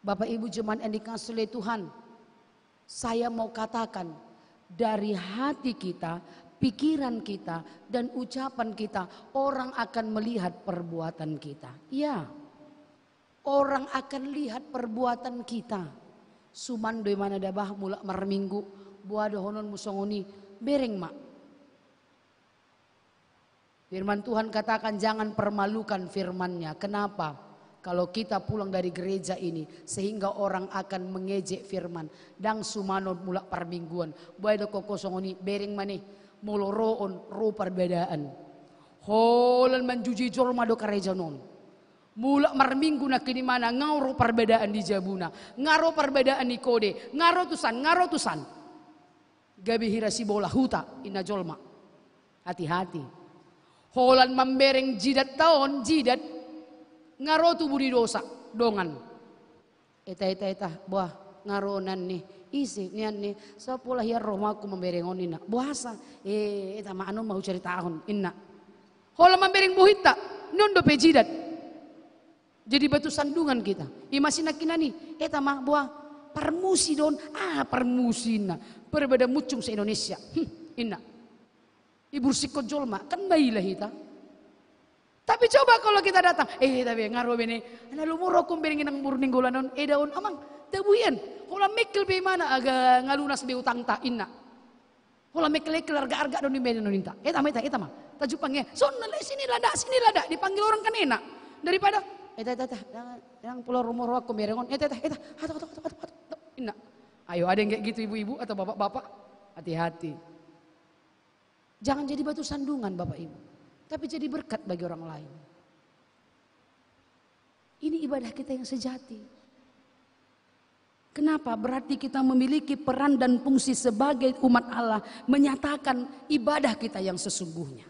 Bapak Ibu jemaat yang dikasihi oleh Tuhan, saya mau katakan, dari hati kita, pikiran kita dan ucapan kita, orang akan melihat perbuatan kita. Ya, orang akan lihat perbuatan kita. Suman do imana da bah mulak marminggu, boa dohononmu songon i, bereng ma. Firman Tuhan katakan, jangan permalukan firman-Nya. Kenapa? Kalau kita pulang dari gereja ini, sehingga orang akan mengejek firman. Ndang sumanon mulak parmingguan. Boa do koko songon i, bereng ma ne. Molo ro on, ro parbadaan. Holan manjuji jolma do karejaon on. Mulak marminggu nangkin imana, nga ro parbadaan di jabuna. Nga ro parbadaan di kode. Nga ro tusan, nga ro tusan. Gabe hira sibola huta, inna jolma. Hati-hati. Holan mambereng jidatta on, jidat. Nga ro tubu ni dosa, dongan. Eta, eta, eta, boa, nga ro nian ni. Ise, nian ni. So pola hian rohangku mambereng on, inna. Boasa? E, eta ma, anu ma hucaritahon, inna. Holan mambereng bohinta, nion dope jidat. Jadi batu sandungan kita. I ma si nangkinan i, eta ma, boa, parmusi do on, ah, parmusi, inna. Parbada muncung se-Indonesia. Hm, inna. Ibursikkon jolma, kan maila hita. Tapi coba kalau kita datang, eh, tapi nga ro be ne, na lomo ro aku mambereng inang Murnenggolan on, eda on, amang, tabo hian, holan mengkel be imana, aga nga lunas be utangta, inna. Holan mengkel-engkel arga-arga do on, imana ninta. Eta ma, eta, eta ma. Tajumpang ya. Songon na le, sini lada, sini lada. Dipanggil orang kan enak. Daripada, eta, eta, eta, inang pola lomo ro aku mambereng on. Eta, eta, eta, atok, atok, atok, atok, atok. Inna. Ayo, ada yang kayak gitu ibu-ibu atau bapak-bapak? Hati-hati. Jangan jadi batu sandungan Bapak Ibu. Tapi jadi berkat bagi orang lain. Ini ibadah kita yang sejati. Kenapa? Berarti kita memiliki peran dan fungsi sebagai umat Allah, menyatakan ibadah kita yang sesungguhnya.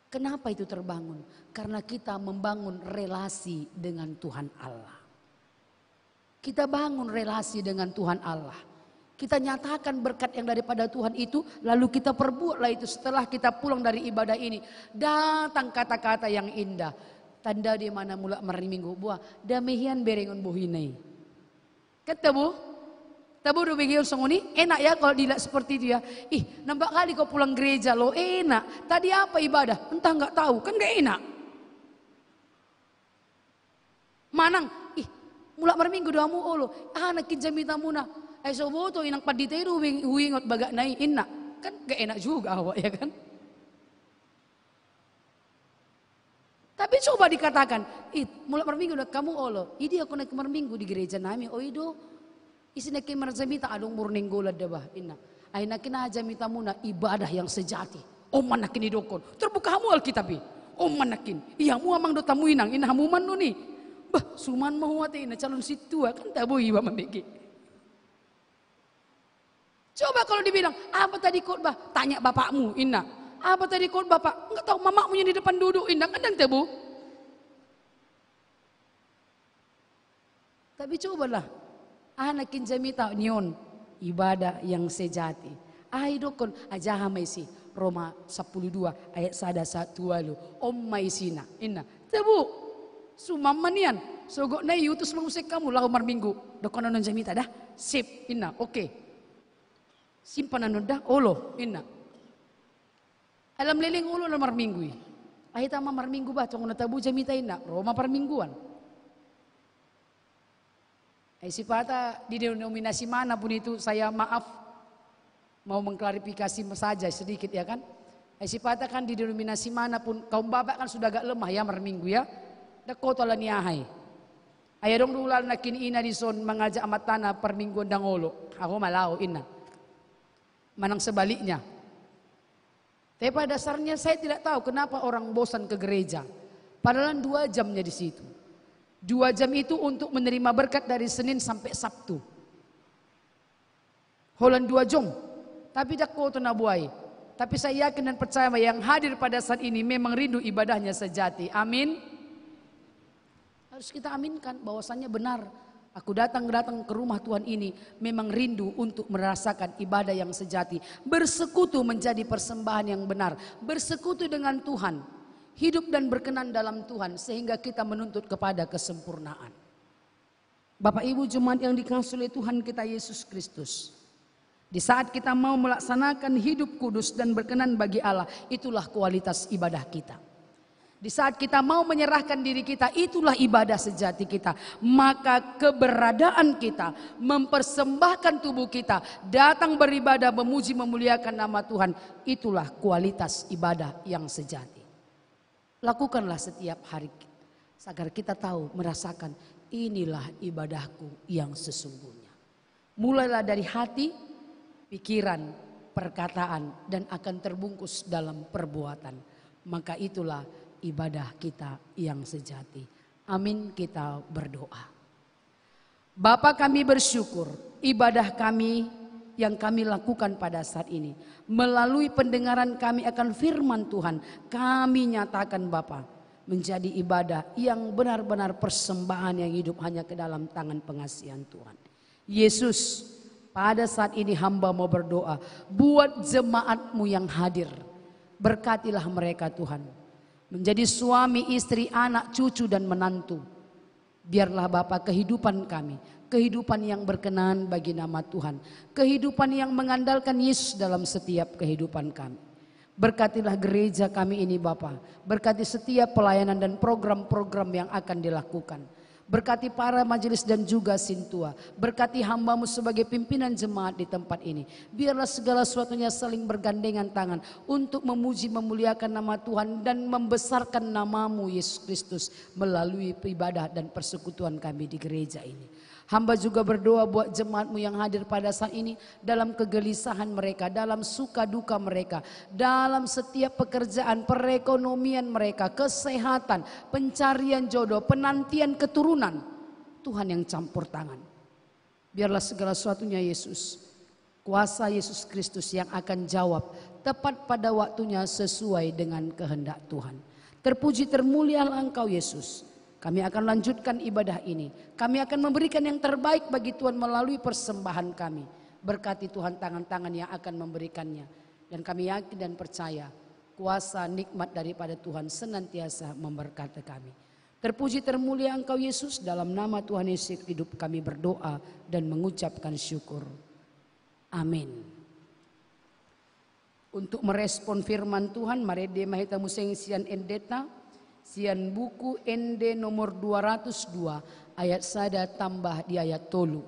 Kenapa itu terbangun? Karena kita membangun relasi dengan Tuhan Allah. Kita bangun relasi dengan Tuhan Allah. Kita nyatakan berkat yang daripada Tuhan itu, lalu kita perbuatlah itu setelah kita pulang dari ibadah ini. Datang kata-kata yang indah. Tanda do imana mulak marminggu, boa, dame hian berengon bohina i. Kan tabo? Tabo do begeon songon i, enak ya kalau dilihat seperti itu ya. Ih, nampak kali kau pulang gereja lo, enak. Tadi apa ibadah? Entah, nggak tahu. Kan nggak enak. Manang, ih, mulak marminggu do hamu olo. Aha nangkin jamitamuna? Ai so boto inang pandita i do huing-, huingot bagakna i, inna. Kan gak enak juga awak, ya kan? Tapi coba dikatakan, ih, mulak marminggu do hamu olo. Idi aku nangkin marminggu di gereja nami, o i do. Ise nangkin marjamita, adong Murnenggolan da bah, inna. Ai nangkin aha jamitamuna? Ibadah yang sejati. On ma nangkin didokkon. Tarbuka hamu Alkitab i. On ma nangkin. I hamu amang dohot hamu inang, inna, hamu ma annon i. Bah, suman ma huata, inna, calon sintua, kan tabo iba mambege. Coba kalau dibilang, apa tadi khotbah? Tanya bapakmu, inna. Apa tadi khotbah, Pak? Enggak tahu, mamamu yang di depan duduk, inna. Kan ndang tabo. Tapi cobalah, aha nangkin jamita? Nion, ibadah yang sejati. Aha idokkon? Ajaha ma isi, Roma sampulu dua ayat sada sahat tu ualu. On ma isina, inna. Tabo, suman ma nian. Sogot na i utus ma muse hamu laho marminggu. Dokkon annon jamita da. Sip, inna. Oke. Simpan annon da, olo, inna. Alam leleng olo na marminggu i. Ai hita ma marminggu bah, tongon na tabo jamita, inna, ro ma parmingguan. Ai sipata di denominasi mana pun itu, saya maaf, mau mengklarifikasi saja sedikit, ya kan. Ai sipata kan di denominasi mana pun, kaum bapak kan sudah agak lemah ya marminggu ya. Ndang holan ni aha i. Ai adong do hulahula nangkin ina dison mangajak amantana parmingguan ndang olo. Aha ma laho, inna. Manang sebaliknya. Tapi pada dasarnya saya tidak tahu kenapa orang bosan ke gereja. Padahal dua jamnya di situ. Dua jam itu untuk menerima berkat dari Senin sampai Sabtu. Holan dua jam. Tapi ndang holan na boa i. Tapi saya yakin dan percaya yang hadir pada saat ini memang rindu ibadahnya sejati. Amin. Harus kita aminkan bahwasannya benar. Aku datang, datang ke rumah Tuhan ini memang rindu untuk merasakan ibadah yang sejati. Bersekutu menjadi persembahan yang benar. Bersekutu dengan Tuhan. Hidup dan berkenan dalam Tuhan sehingga kita menuntut kepada kesempurnaan. Bapak Ibu jemaat yang dikasihi oleh Tuhan kita Yesus Kristus. Di saat kita mau melaksanakan hidup kudus dan berkenan bagi Allah, itulah kualitas ibadah kita. Di saat kita mau menyerahkan diri kita, itulah ibadah sejati kita. Maka keberadaan kita, mempersembahkan tubuh kita, datang beribadah, memuji, memuliakan nama Tuhan, itulah kualitas ibadah yang sejati. Lakukanlah setiap hari, agar kita tahu, merasakan, inilah ibadahku yang sesungguhnya. Mulailah dari hati, pikiran, perkataan, dan akan terbungkus dalam perbuatan. Maka itulah ibadah kita yang sejati. Amin, kita berdoa. Bapa, kami bersyukur, ibadah kami yang kami lakukan pada saat ini, melalui pendengaran kami akan firman Tuhan, kami nyatakan, Bapa, menjadi ibadah yang benar-benar persembahan yang hidup hanya ke dalam tangan pengasihan Tuhan. Yesus, pada saat ini hamba mau berdoa buat jemaat-Mu yang hadir. Berkatilah mereka, Tuhan. Menjadi suami, istri, anak, cucu, dan menantu. Biarlah, Bapa, kehidupan kami, kehidupan yang berkenan bagi nama Tuhan, kehidupan yang mengandalkan Yesus dalam setiap kehidupan kami. Berkatilah gereja kami ini, Bapa. Berkati setiap pelayanan dan program-program yang akan dilakukan. Berkati para majelis dan juga sintua. Berkati hamba-Mu sebagai pimpinan jemaat di tempat ini. Biarlah segala sesuatunya saling bergandengan tangan untuk memuji, memuliakan nama Tuhan dan membesarkan nama-Mu, Yesus Kristus, melalui ibadah dan persekutuan kami di gereja ini. Hamba juga berdoa buat jemaat-Mu yang hadir pada saat ini, dalam kegelisahan mereka, dalam suka duka mereka, dalam setiap pekerjaan, perekonomian mereka, kesehatan, pencarian jodoh, penantian keturunan. Tuhan yang campur tangan. Biarlah segala sesuatunya, Yesus, kuasa Yesus Kristus yang akan jawab tepat pada waktunya sesuai dengan kehendak Tuhan. Terpuji, termulialah Engkau, Yesus. Kami akan lanjutkan ibadah ini. Kami akan memberikan yang terbaik bagi Tuhan melalui persembahan kami. Berkati, Tuhan, tangan-tangan yang akan memberikannya. Dan kami yakin dan percaya, kuasa nikmat daripada Tuhan senantiasa memberkati kami. Terpuji, termulia Engkau, Yesus. Dalam nama Tuhan Yesus hidup kami berdoa dan mengucapkan syukur. Amin. Untuk merespon firman Tuhan, marende ma hita muse sian endenta, sian buku Ende nomor dua ratus dua, ayat sada tambah di ayat tolu.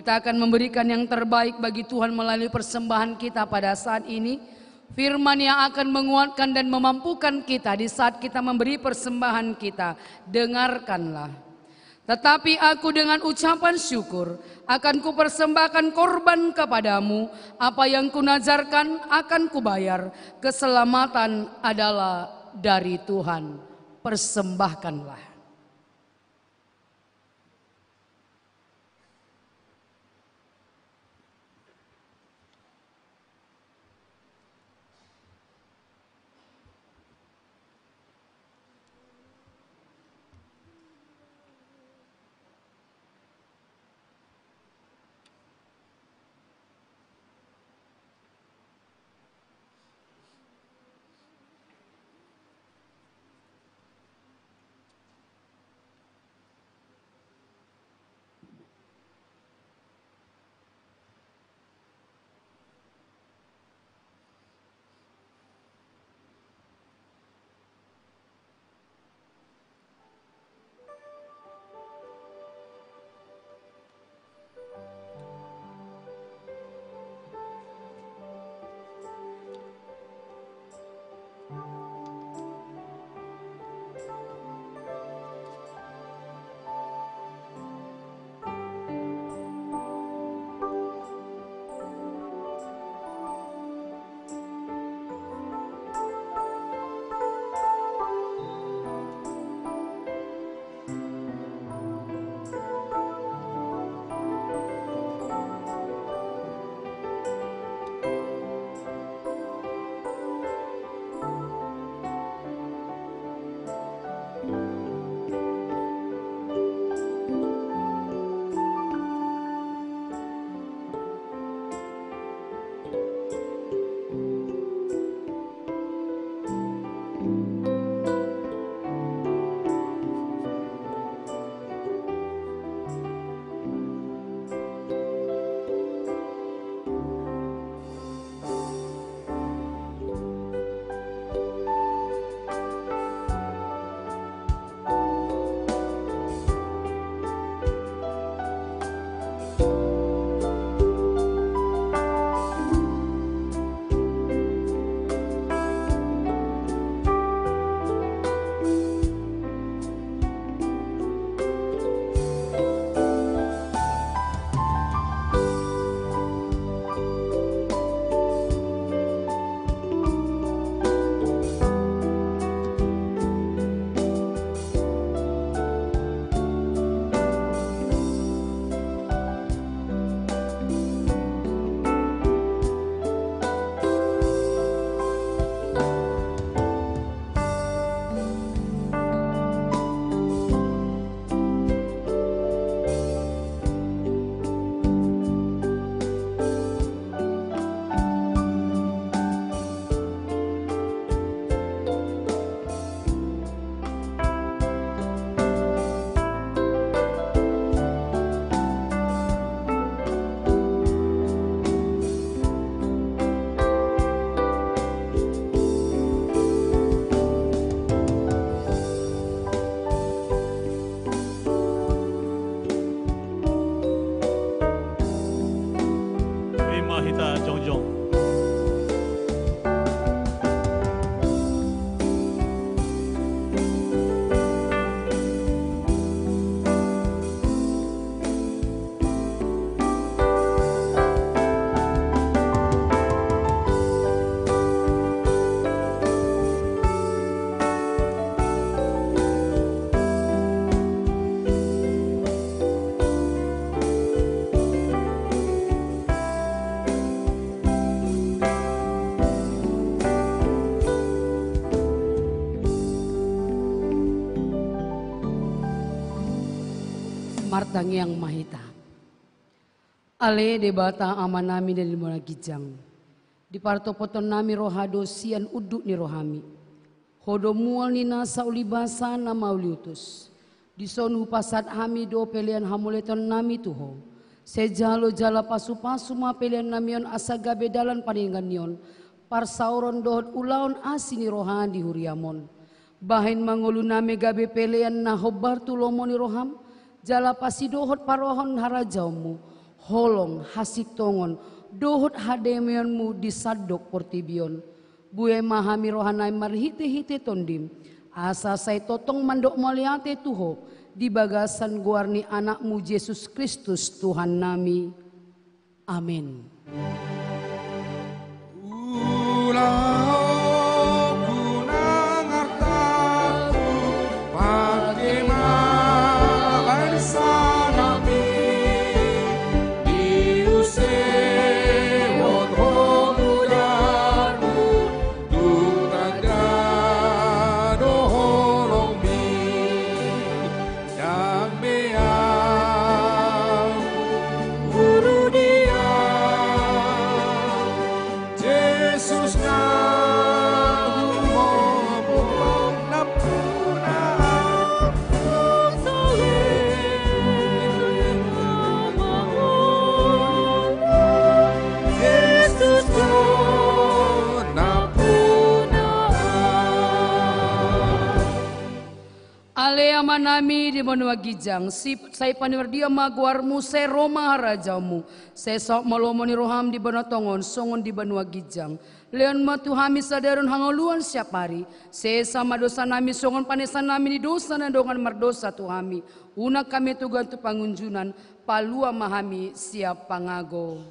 Kita akan memberikan yang terbaik bagi Tuhan melalui persembahan kita pada saat ini. Firman yang akan menguatkan dan memampukan kita di saat kita memberi persembahan kita. Dengarkanlah. Tetapi aku dengan ucapan syukur akan kupersembahkan korban kepadamu, apa yang kunajarkan akan kubayar, keselamatan adalah dari Tuhan. Persembahkanlah. Hita jongjong. Martangiang ma hita. Ale Debata Amanami na di banua ginjang, dipartopothon nami roha do sian unduk ni rohami. Ho do mual ni nasa ulibasa na mauliutus. Dison hupasahat hami do pelean hamuliateonnami tu Ho. Sai jalo jala pasupasu ma peleannami on asa gabe dalan paningannami on, parsaoron dohot ulaon asi ni roha di huriam on. Bahen ma ngolunami gabe pelean na hombar tu lomo ni roham, jala pasidohot parrohahon harajaonmu, holong, hasintongon, dohot hadameonmu di sandok portibi on. Buei ma hami rohanami marhitehite Tondim, asa sai tongtong mandok mauliate tu Ho di bagasan goar ni Anakmu Jesus Kristus Tuhannami. Amen. Ulaonku nang artangku, pangke ma barisan nami, diusehon Ho mudarmu, dung tanda do holongmi. Dang be ahu ulu dia, Jesus na humompu, nampuna ahu. Jesus na nampuna ahu. Ale Amanami di banua ginjang, si-, sai panurirang ma goarmu, sai ro ma harajaonmu, sai saut ma lomo ni roham di banua tonga on songon di banua ginjang. Lehon ma tu hami sadari on hangoluan siapari, sesa ma dosanami songon panesannami ni dosa na dongan mardosa tu hami. Unang hami tugan tu pangunjunan, palua ma hami sian pangago.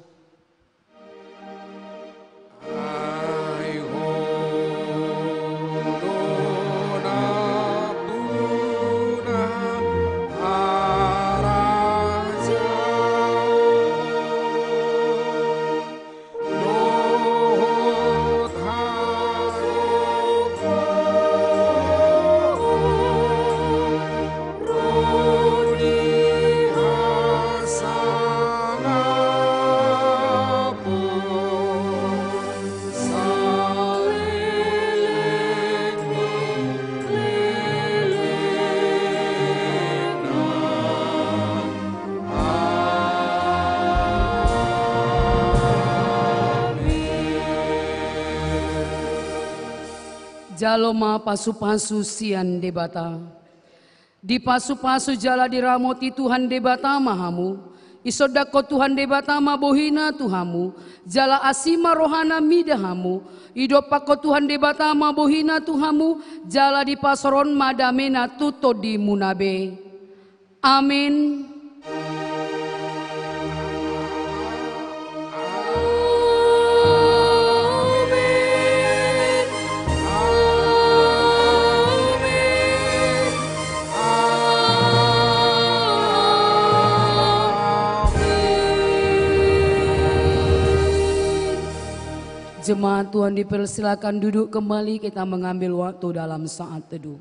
Jalo ma pasupasu sian Debata. Dipasupasu jala diramoti Tuhan Debata ma hamu. Isondangkon Tuhan Debata ma bohina tu hamu, jala asi ma rohana mida hamu. Idompakkon Tuhan Debata ma bohina tu hamu, jala dipasaor ma damena tu tondimuna be. Amen. Amen. Amen. Amen. Jemaat Tuhan dipersilakan duduk kembali, kita mengambil waktu dalam saat teduh.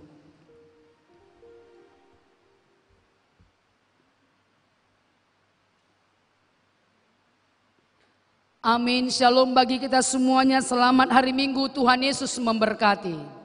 Amin. Shalom bagi kita semuanya. Selamat hari Minggu. Tuhan Yesus memberkati.